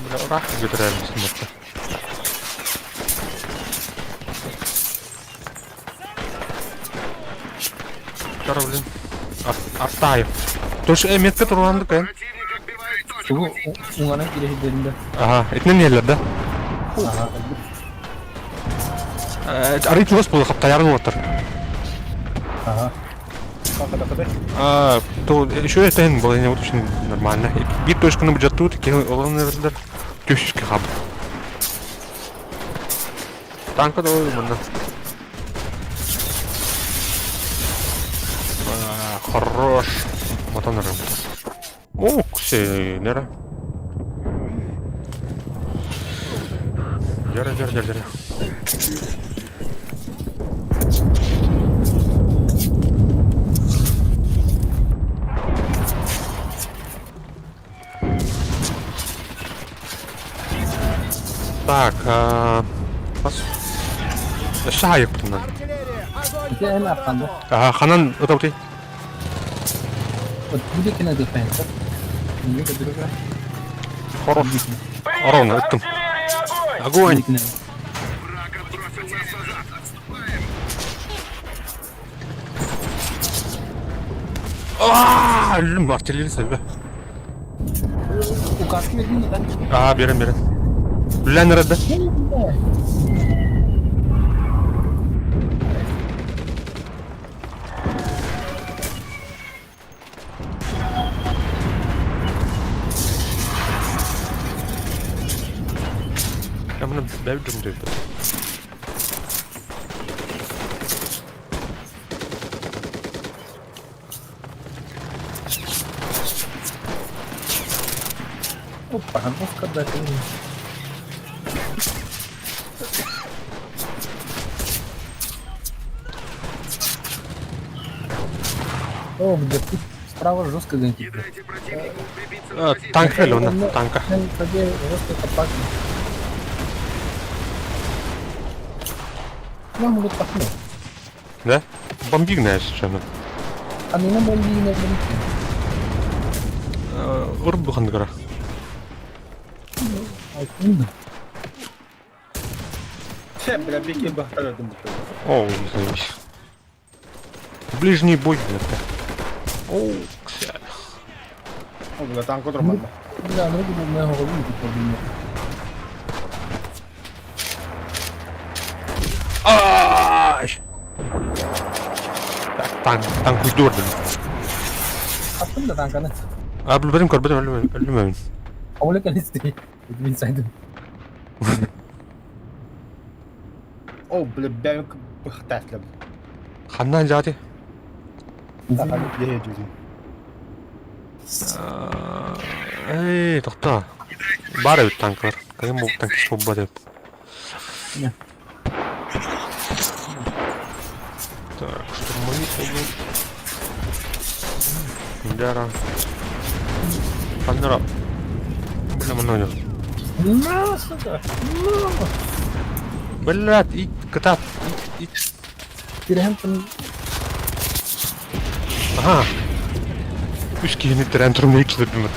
Бля, ыраах көтөрөр сыммытта. Тара, блин. Артаев. Тош метка тургандык эн. Тугу уҥана киирэ сирдэрин да. Ага, итинэн иһэллэр да? Ага. Арый чугас буолла хаптайарын уоттар. Ага. А, то еще это было не вот очень нормально. Бир точканы бюджеттут, ки олан бердилер. Төшүскэ хаб. Танка да манна. Хорош. Матан рым. О, ксенера. Дера, дера, дера, дера. Так, бас. Өссө хаайыкпытынан. Ити эн арханда. Аха, ханан ытабытый? Вот будет кино дефенсер. Не көтүрүгэ. Хорош. Ровно, ыттым. Огонь! Аа, өллүм, артиллерия сөбө. Указка бердин да? Аа, берем, берем. Үллән эрэ да. Я мына бәбі жүрмін деп. Опа, ну когда ты... О, где тут справа жестко гонки. Танк или он? Танка. Жестко копак. Нам могут пахнуть. Да? Бомбигная совершенно. А не на бомбигная Урбу хандгара. Бля, бики бахтар О, заебись. Ближний бой, блядь. О, кся. О, бля, танк нормально. Бля, ну буду на голову тут Ай! Так, танк, танк уйдур, блин. Attım da tankanı. А, блин, көрбөтүм, өлүм, өлүм. ಅವಳ ಕಲಿಸ್ತಿ ಇದು inside. О, бля, бәм бахтар. Ханнан жати. Я жүзүм. Эй, тохта. Бар эбит танклар. Кайын бу танк свобода деп. Не. Так, штурмовик пойдет. Дара. Ханнара. Бля, манна На, сука! На! Блядь, и катат, и, и. Тирехем Ага. Үс киһини тирэн турун иккилердим.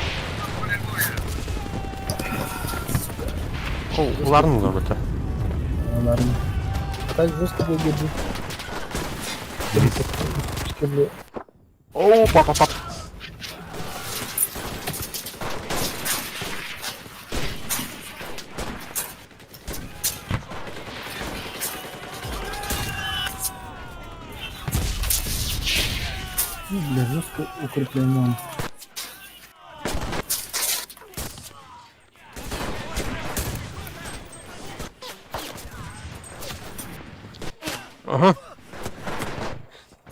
О, уларын улар бата. Ладно. Так жестко был держи. О, папа, пап. Бля, жестко укреплено. Ага.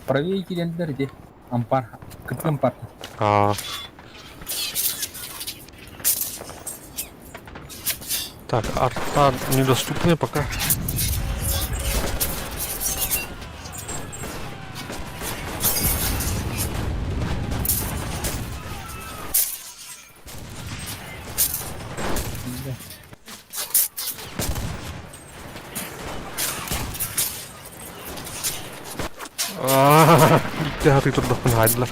Правее кирендер где? Ампар. Кытын ампар. А. Так, арта недоступны пока. А, gitti турдахпын хайдылар.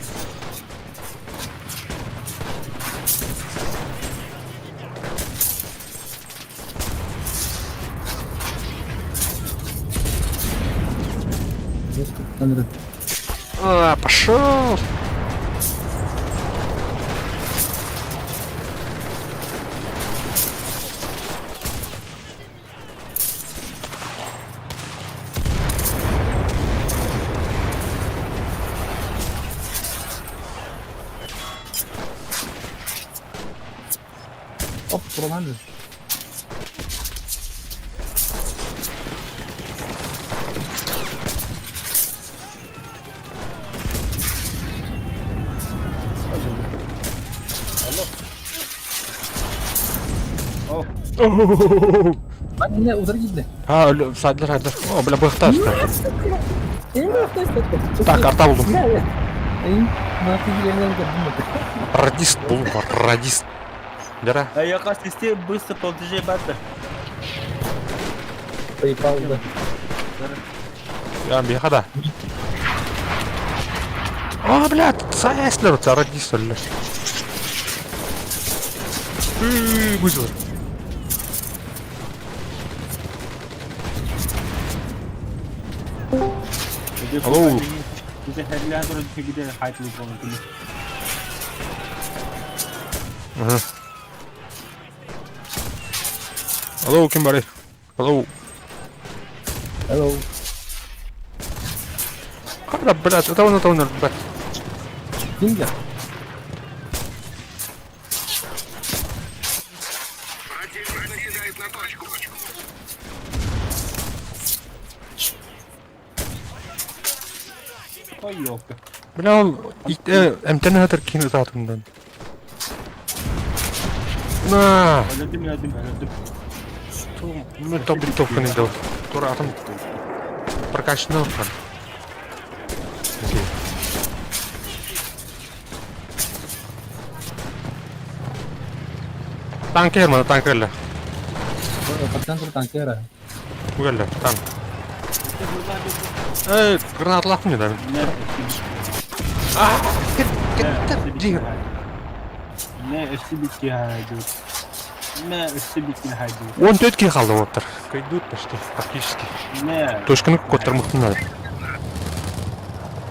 Жестко надо. А, пошел! Оп, проланды. О, Не, удар гидли. А, сайдлар, сайдлар. О, бля, быхтар. Так, арта булдум. Радист булдум, радист. Дара. А я как систем быстро платежи бата. PayPal да. Я бихада. О, блядь, сайслер, радист, бля. Выжил. Алло. Ага. Алло, ким бары? Алло. Hello. Кара, блядь, это он, блядь. Кинга. Противник наседает на точку. Ой, ёлка. Бля, он МТН хатыр кин ытаатымдан. На! Өлөдүм, өлөдүм, өлөдүм. Мен топ винтовканы дал. Тура атом прокачанный бар. Окей. Танкер мана танкерля. По центру танкера. Угелле, танк. Эй, гранат лах мне да. А, кет, кет, кет, Не, FCBT идет. Мэ өссө биккин хайдыы. 14 киһи хаалла уоттар. Кыйдуут почти, практически. Мэ. Точканы куоттармыттын надо.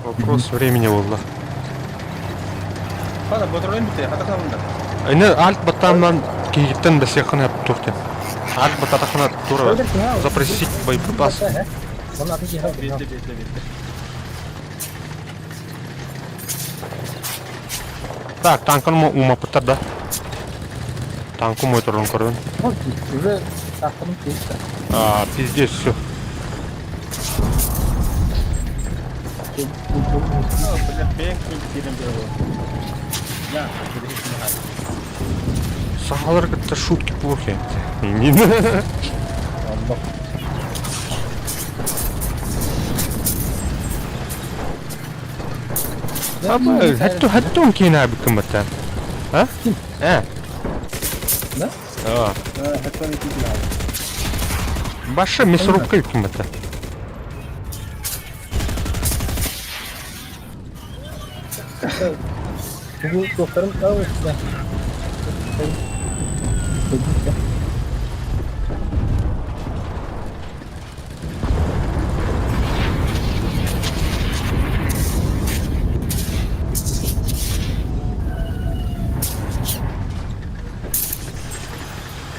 Вопрос времени буолла. Хана ботурун бите, хата ханында. Ини альт баттааннан киһиттэн бэсиэххин эп туох диэн. Альт баттатахына тура запросить боеприпас. Бите, бите, бите. Так, танканы умаппыттар да. Танку мой турун көрөн. Уже сахарым кейсі. А, пиздец, все. Бля, бэйэҥ киирэн биэрэ Я, Сахалар кытта шутки плохи. Аба, хатту хаттун киин аабыккын баттаан. А? Ким? Э. Да? А. Баша мясорубка юккун баттаан. Тугу туохтарын да.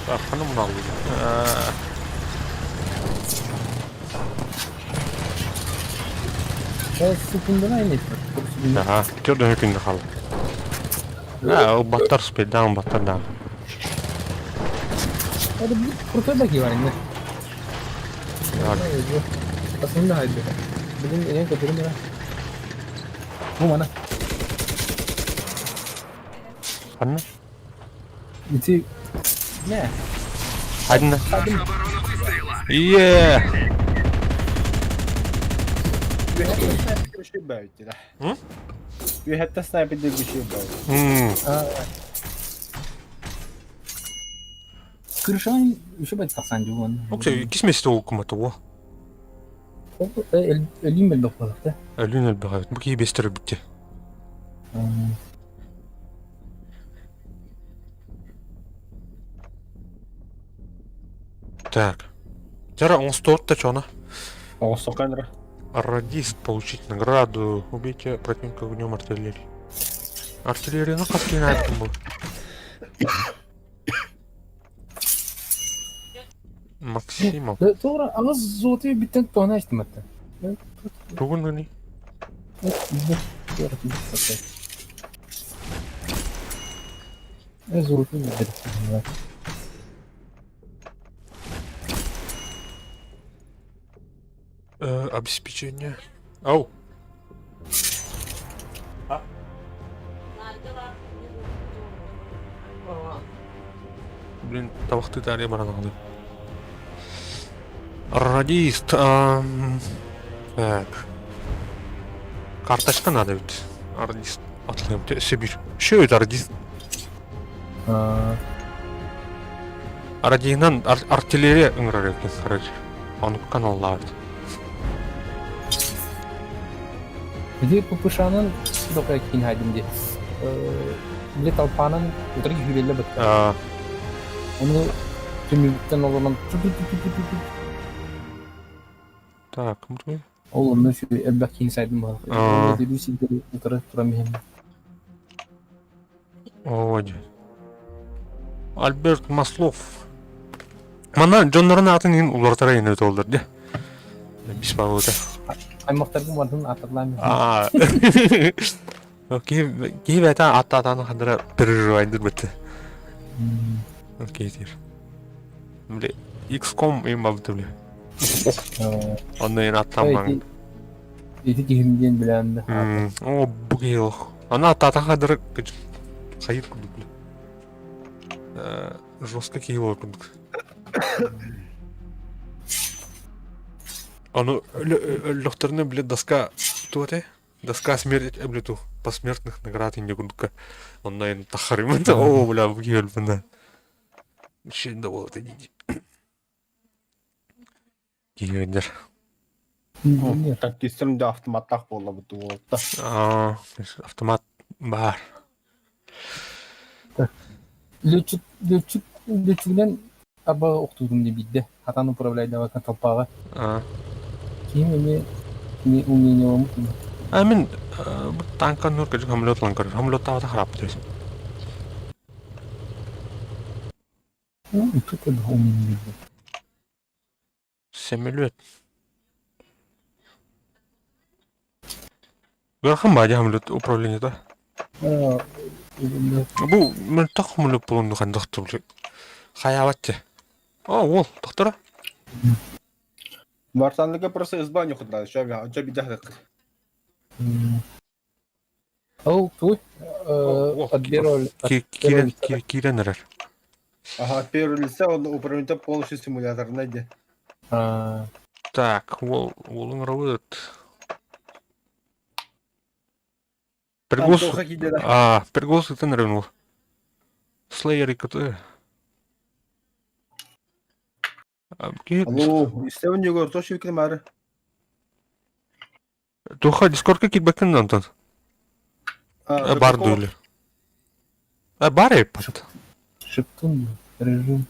Так, ханна мунаалыыр. Секундана эмес. Аха, төрдөн күндө хаалла. А, ол баттар спейдаун баттар даан. Это крутой баки бар инде. Басында хайды. Бүгүн эң көтөрүм бара. Бу мана. Ханна? Ити не? Ханна. Е. Үөһэттэн снайпердир үчүгэй баҕайы. Крышан үчүгэй тахсан дьугун. Окей, иккис миэстэ уоккумата буо. Өлүүм элбэх буолар Өлүүн элбэх эбит. Бу киһи биэстэр өлбүттэ. Так. Жара оҥостоот да чона. Оҥостуохха эрэ. Радист получить награду. Убейте противника огнем артиллерии. Артиллерияны хас киһини айттым был. Максимов. Туора аҕыс золотой бүттэн туһана истим атта. Тугун ини? Золотой бүттэн. Обеспечение. Ау. А? Блин, табахты таарыйа баран аҕалым. Радист. Так. Карточка надо ведь. Радист. Атлым. Сибирь. Еще это радист. Радиинан артиллерия ыҥырар эбиккин, короче. Ону каналлаабыт. Ити ППШ-нан дока киин хайдым ди. Били толпанан утары күүрэллэ бытта. Ону түмүгүттэн олорон Так, мы Ол онно элбэх киин сайдым буолар. Сидери утары туран иһэн. Ой. Альберт Маслов. Манна дьоннорун аатын иһин уларытара иһин өтө дии. Бис баҕыта. Аймахтаргын барытын ааттарлаан. Аа. Киһи киһи бэйэтэ ааттаатааны хандара переживайдыр бытты. Окей диир. Били XCOM им балды били. Онно иһин аттаамаҥ. Ити киһим диэн билээн да. О, бу киһи олох. Аны аттаатаан хандара хайыр курдук били. Жестко киһи буолар курдук. Ону өллөхтөрүнэ били доска туох этэй? Доска смерть эблету посмертных наград инде курдукка онно тахарымын о бля бу киһи өлбүнэ. Шин да буолат ини. Киһи Танкистарым да автоматтаах буолла бу уолта. Аа, автомат баар. Лүчүк лүчүк Лүчүгүнэн арба охтуутум дии биирдэ. Хатан управляйдаабакка толпааҕа. А. Киһим эмиэ кини умнениеламмыт А мин бу танка нур кэжик самолет ылан көрөр. Самолеттаабата харап түс. Ну, и тут это умение. Самолет. Ыарахан баадьа самолет управлениета. Бу мөлтөх самолет буолан ханнык тубли хайаабат те. О, уол, тохтора. Вартанлыга просто изба не худна, еще анча бидях. Ол туй от первого Кирен кирен эрэр. Ага, от первого лица он управляет полностью симулятор, найди. Так, уол уолуҥ ырабыт. Пригос а, пригос ытан эрэн уол. Слэйер иккыты. Алло, истэбин Егор, то шикри мары. Туха дискордка киирбэккин онтон. Бар дуулер. Бар эппит. Шептун режим.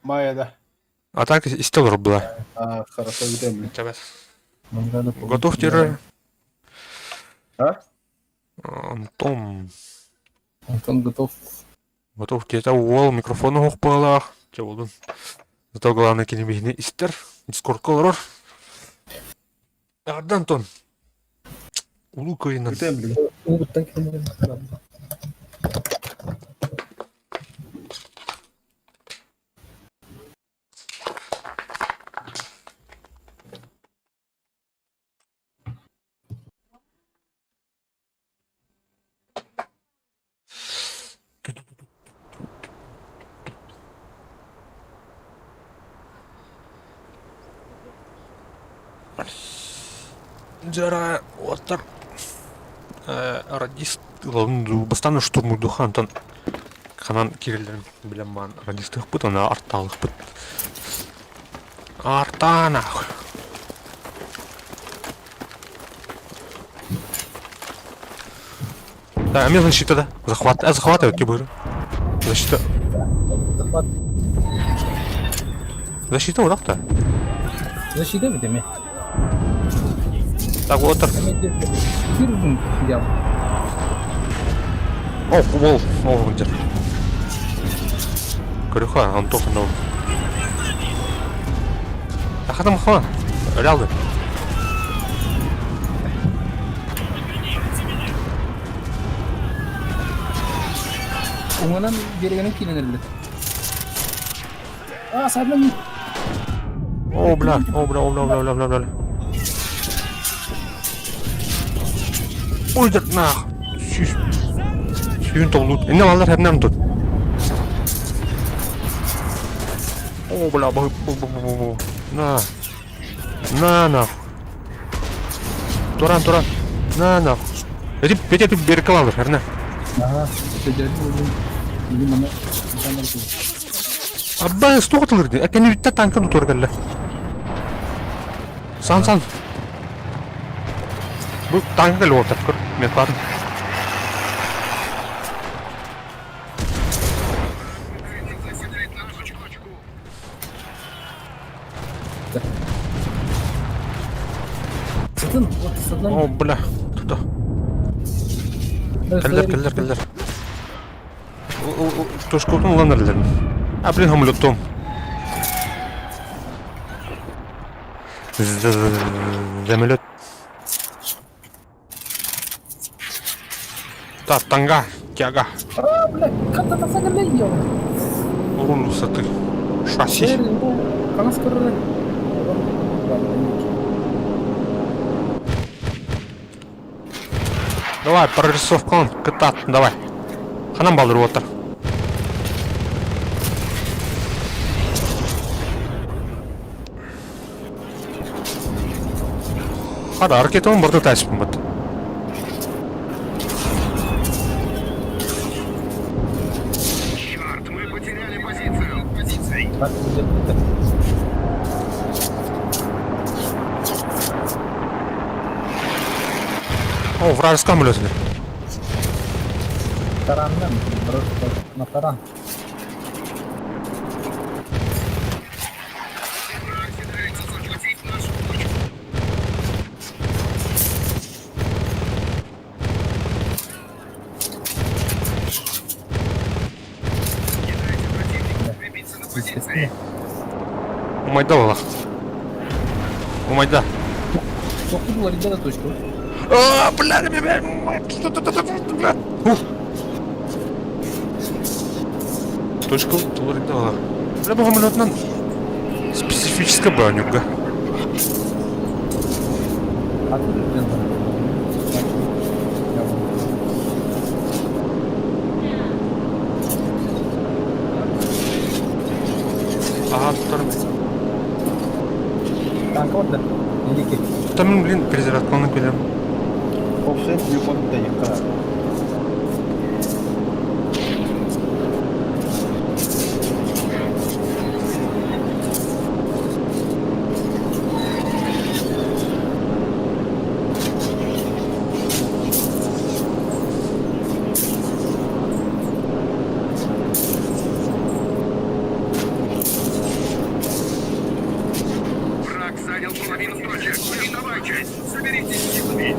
Майя, да. А так исте олорор была. А, хорошо, видим. Готов тире. А? Антон. Антон готов. Готов где-то уол микрофону хоқпалаах. Чэ болдун. Зато главное кини биһини истер. Дискордка олорор. Эҕэрдэ Антон. Улуу кыайынан. Угуттан кэлэн Дьара уоттар радист бастаан штурмуйдуха онтон ханан киирэллэрин билэн баан радистыахпыт уонна артаалыахпыт. Артаан аах. Да, а мне защита, да? Захват. А, захватывают, типа. Защита. Захват. Защита вот так-то. Защита видимо. Так, вот так. Кирдин дьявол. О, вол, о, где. Көрүхэ, Антоха нол. Ахатам ха. Рялды. Уҥанан биэрэгинэн киирэн эрэллэр. Аа, саадынан О, бля, о, бля, о, бля, бля, бля, бля, бля. Ой, да нах. Сүүс. Сүүн толлут. Инне баллар хәбнәм тут. О, бля, бу, бу, бу, бу, бу. На. На, нах. Туран, туран. На, нах. Эти, эти, эти беркалалар, хәрнә. Ага, Абба, стоғытылыр ди. Әкәне битте танкын утыр кэллэ. Сан, сан. Бу танка кэлэ уотар көр. Мен барын. О, бля, туда. Кэллэр, кэллэр, кэллэр. Тушкутун ылан эрэллэрин. А, блин, самолеттом. Самолет. Та, танга, тяга. А, бля, как это сагарлей, Урон высоты. Шасси. Хаҥас көрөрө. Давай, прорисовкалан, кытаат, давай. Ханан балдыр уоттар. Хара, ракетаны барда тайспын бат. Черт, мы потеряли позицию. О, вражеская самолет. Тараннан, просто на таран. Умайда балах. Умайда. Походу уларыйда да точка. А, бля, бля, бля, бля. Ух. Точка уларыйда балах. Бля, бу самолетынан специфическая бронюга. А тут блин, Ага, туттарым. Танка вот да. Великий. Там, блин, перезарядканы кэлем. Опция телефон дайыкка. Враг занял половину точек. Не сдавайтесь. Соберитесь силами.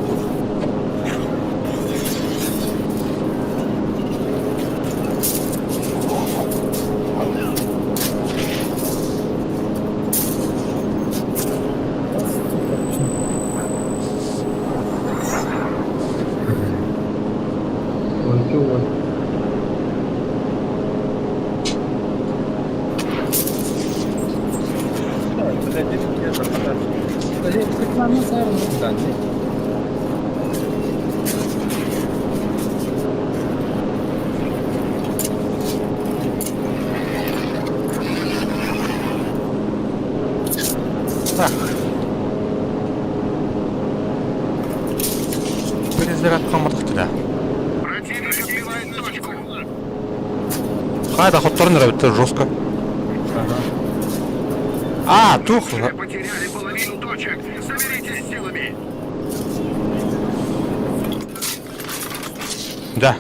Так. Перезарядка да. Противник отбивает точку. Хайда хотторун нравится жестко. А, тух. Уже потеряли половину точек. Соберитесь силами. Да.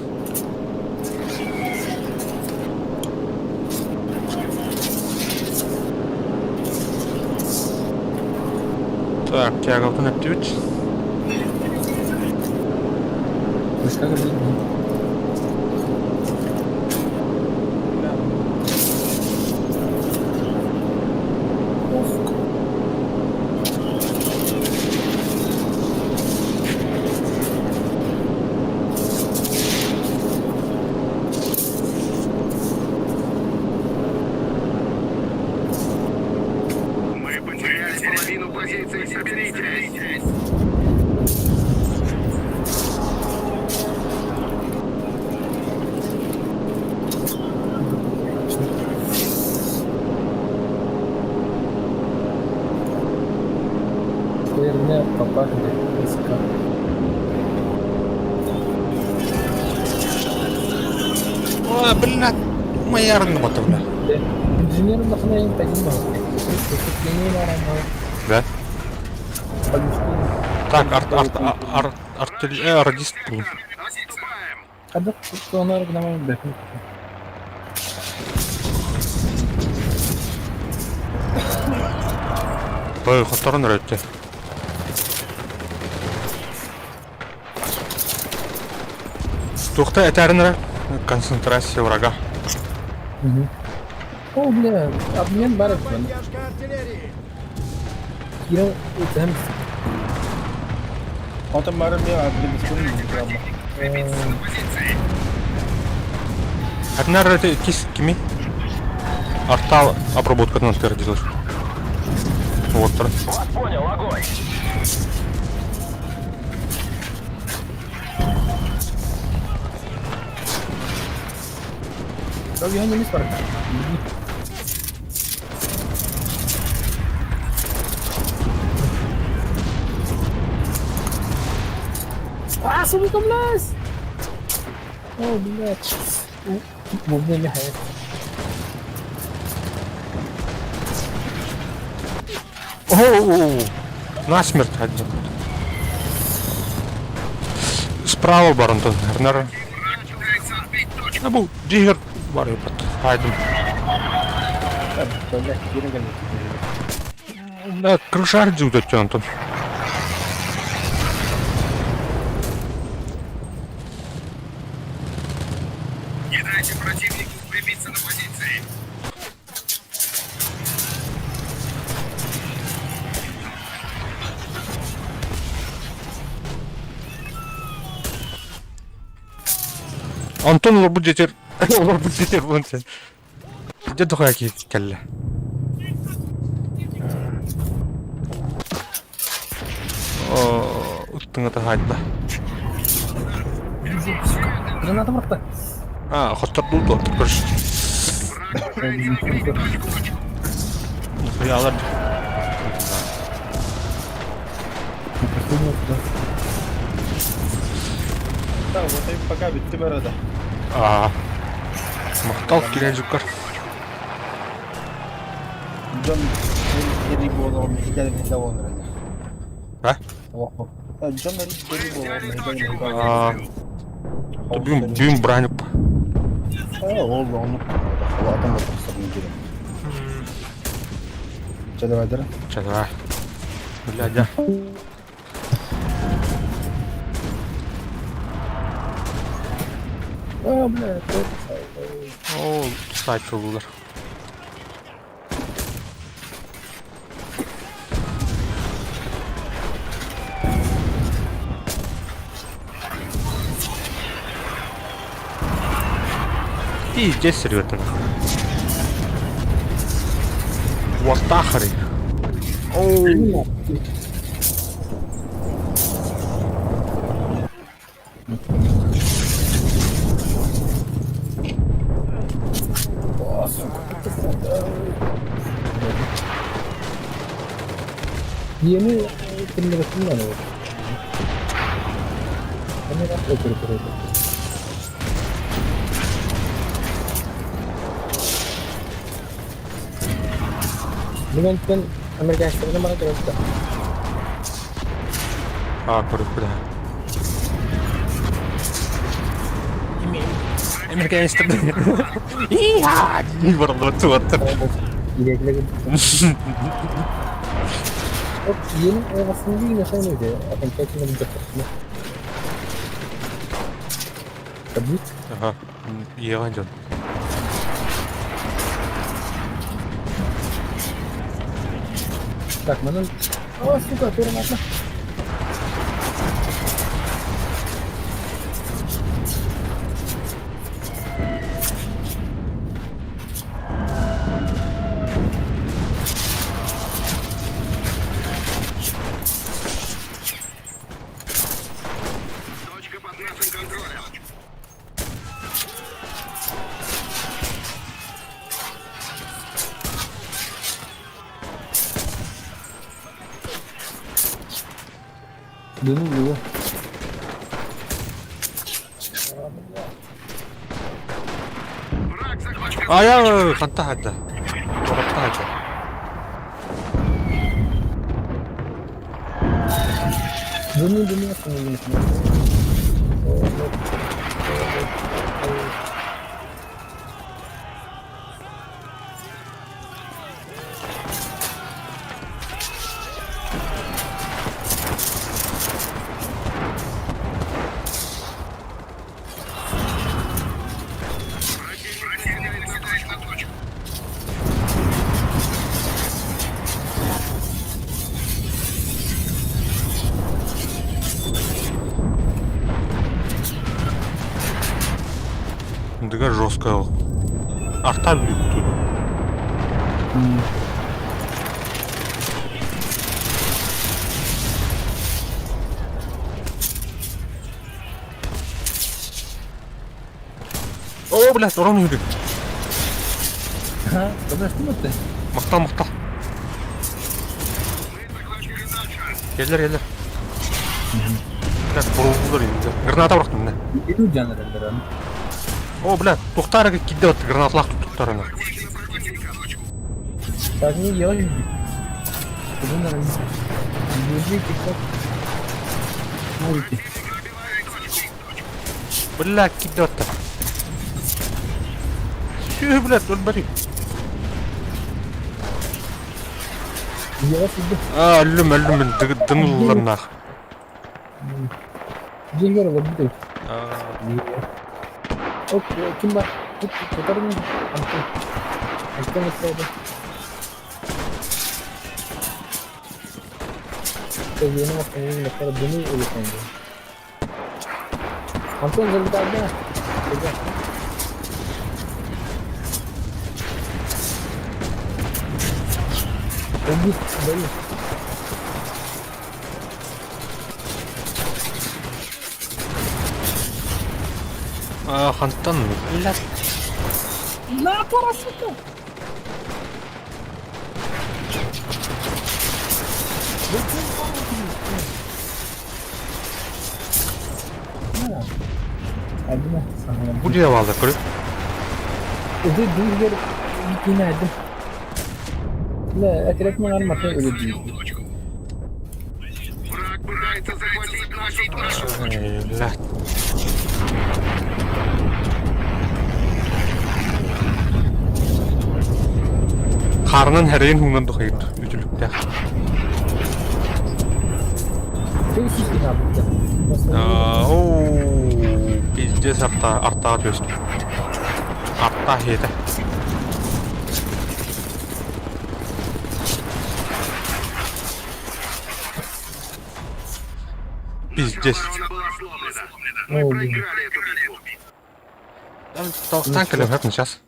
Так, тягалтын өптүбүт. Войска говорит, Мы потеряли половину позиций. Соберитесь. Херня попахли войска. О, блин, моя рна бля. Инженер нахрен понимал. Да? Так, арт, арт, арт, артиль, радист. Отступаем. Когда он нормально Ой, хотторун нравится. Тухта этәрін концентрация врага. О, бля, обмен бар экен. Кирилл, это Онтон бары мен Крепиться на позиции. Атнар это кис кими? Арта обработка на делаешь. Вот. Вас понял, огонь. Я не бар. А, сука, блядь! О, блядь. Мобильный хайт. Оу, насмерть один. Справа баронтон, Арнар. Абу, дигер бар епат. Хайдым. Да, крышар дюда Антон. Не дайте противнику укрепиться на позиции. Онтон олорбут дьиэтигэр олорбут дьиэтигэр буолан сен. Дьэ дохуя киһи кэллэ. Ыттыҥа таһаайда. Граната барта. А, хоттордуу дуо? Көрүш. Нахуялар. Да, вот и пока бүттүм арада. Аа. Махтал киренжуккар. Дьон эрий буолуоҕум иһигэр да буолар этэ. А? Дьон эрий буолуоҕум иһигэр Аа. Бүгүн бүгүн браник. Ол ону улаатан да тахсарын диrim. Чэ давай дара. Чэ давай. Бля, дя. А, бля, О, сайт булар. Пиздец, ребята. Уортахары. Оу. Yeni кимнэрэтин наада. Эмиэ Бүгүнтэн американецтарга баран көрөттө. Аа, көрүппүт. Американецтар. Иха! Барыллыбыт туаттар. Yeni aslında yine şey neydi? Окончательно будет. Таблиц? Ага. Иеҕэн дьон. Так, манан... О, сука, перематно. Точка под нашим контролем. Дыну было. Враг захватил. Ая, ханта хадда. Торапта хадда. Дыну, дыну, дыну, дыну. Противник нападает на точку. Дыга жесткая. Арта бүттү. О, блядь, урон үйдү. Ха, подожди, ну ты. Махтал, махтал. Мы захватили дальше. Келер, келер. Блядь, бурулдулар енді. Граната бырақтым міне. Иду жанр О, блядь, тухтар кидде атты, гранатлақ туттарына. Захвачена противника. Точку. Так, не делай. Куда надо? Держи, тик-ток. Можете. Пробивает точку. Бля, кидде атты. Сүй, блядь, өлбәри. Я вас иду. А, өлім, өлім, дыңыларнақ. Деньги работают. Оп, ким бар? Тут которым Антон. Антон это Антон залетает, да? Убит, даю. А, хантан, блядь. На, пора, сука! Бу дьиэ бааллар, көрү. Иди дигер бикинәдим. Ла, отряд маңар мата өлө дии. Враг пытается захватить нашу точку. Эй, блядь. Хаарынан хэрийн хуунан тухайд үтүлүктээх. Оо, пиздец арта артаҕа түстүм. Арта иһиэтэ. Пиздец. Мы проиграли эту битву. Тохтан кэлэм сейчас.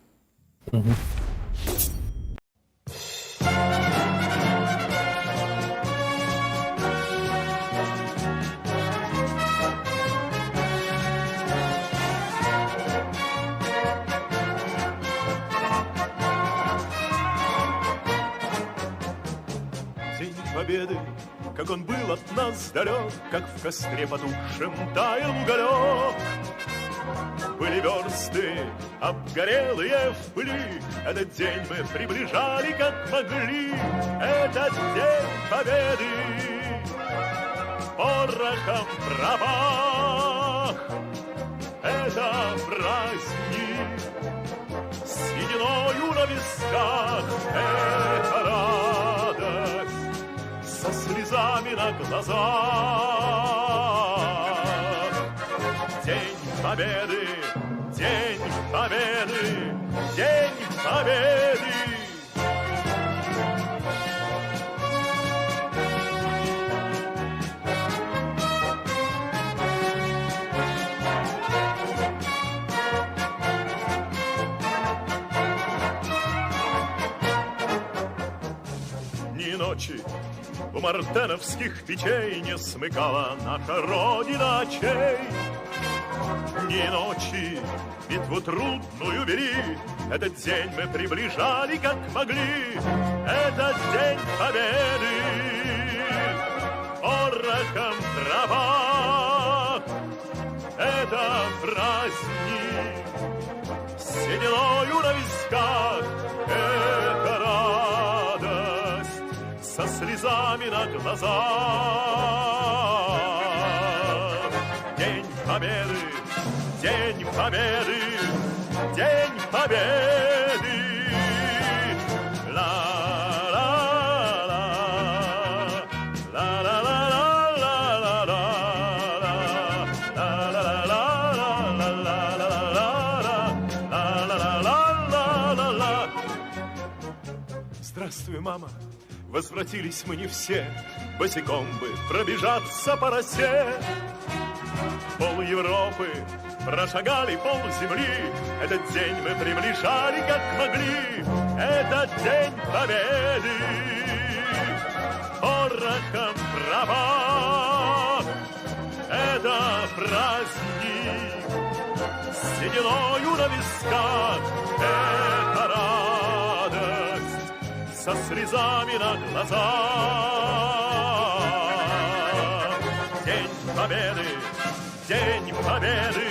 День Победы, как он был от нас далек, как в костре потухшем таял уголек. Были версты, обгорелые в пыли, Этот день мы приближали, как могли. Этот день Победы порохом пропах. Это праздник с сединою на висках, это радость со слезами на глазах. День Победы, День Победы, День Победы! Ни ночи у мартеновских печей не смыкала наша Родина очей. Ни ночи битву трудную вели, Этот день мы приближали, как могли. Этот день Победы порохом пропах. Это праздник с сединою на висках, это радость со слезами на глазах. День Победы, День Победы, День Победы! Ла-ла-ла, ла-ла-ла-ла-ла-ла-ла, ла-ла-ла-ла-ла-ла-ла-ла, ла-ла-ла-ла-ла-ла. Здравствуй, мама. Возвратились мы не все, босиком бы пробежаться по росе. Пол Европы прошагали, пол земли. Этот день мы приближали, как могли. Этот день Победы порохом пропах. Это праздник с сединою на висках. Это радость со слезами на глазах. День Победы, День Победы,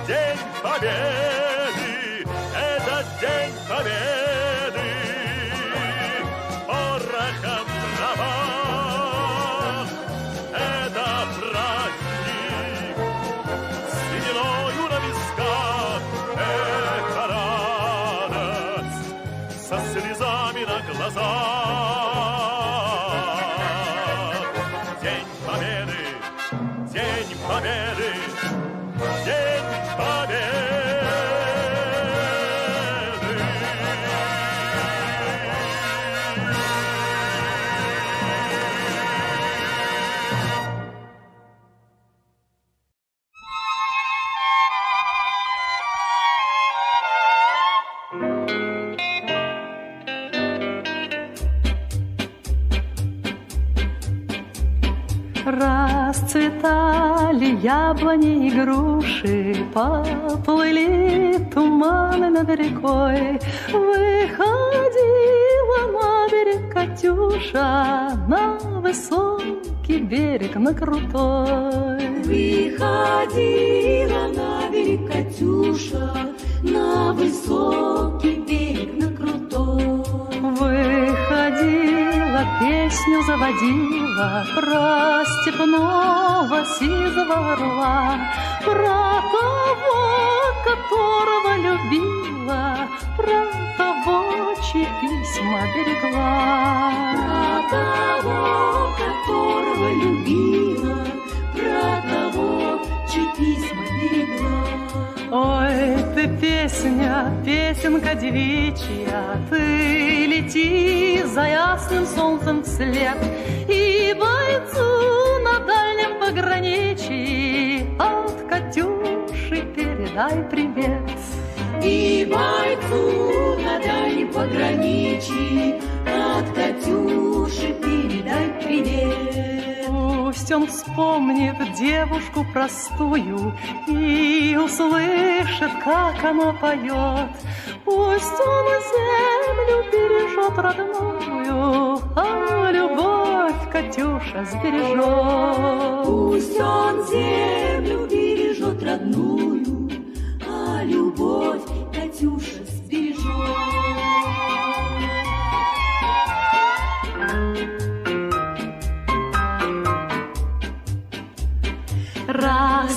День Победы, это День Победы. Порохом пропах, это праздник с сединою на висках, это радость со слезами на глазах. День Победы, День Победы, День Победы! Расцветали яблони и груши, Поплыли туманы над рекой. Выходила на берег Катюша, На высокий берег, на крутой. Выходила на берег Катюша, На высокий берег, на крутой. Выходила, песню заводила Про степного сизого орла, Про того, которого любила, Про того, чьи письма берегла. Про того, которого любила, Про того, чьи письма берегла. Ой, ты песня, песенка девичья, Ты лети за ясным солнцем вслед, И бойцу на дальнем пограничье От Катюши передай привет. И бойцу на дальнем пограничье От Катюши передай привет. Пусть он вспомнит девушку простую И услышит, как она поет. Пусть он землю бережет родную, А любовь Катюша сбережет. Пусть он землю бережет родную, А любовь Катюша сбережет.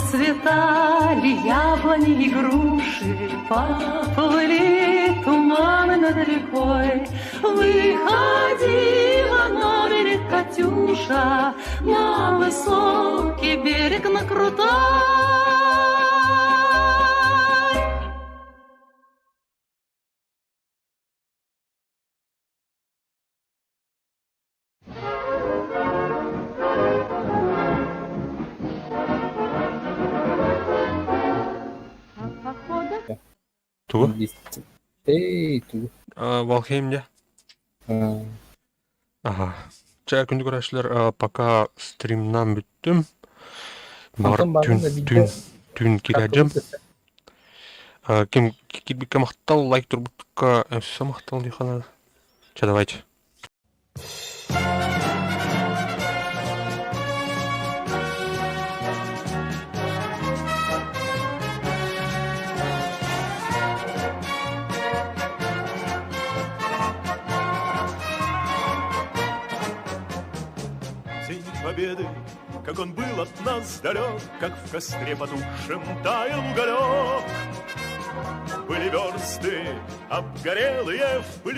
Расцветали яблони и груши, Поплыли туманы над рекой. Выходила на берег Катюша, На высокий берег, на крутой. Тугу? Эй, тугу. Валхейм дьэ. Ага. Чэ, күндү көрөөччүлэр, пока стримнаан бүттүм. Баҕар Антон түүн, баҕар да түүн, видео түүн киирээдьим. Ким киирбиккэ махтал, лайк турбукка өссө махтал диэххэ наада. Чэ, давайте. День Победы, как он был от нас далек, Как в костре потухшем таял уголек. Были версты, обгорелые в пыли.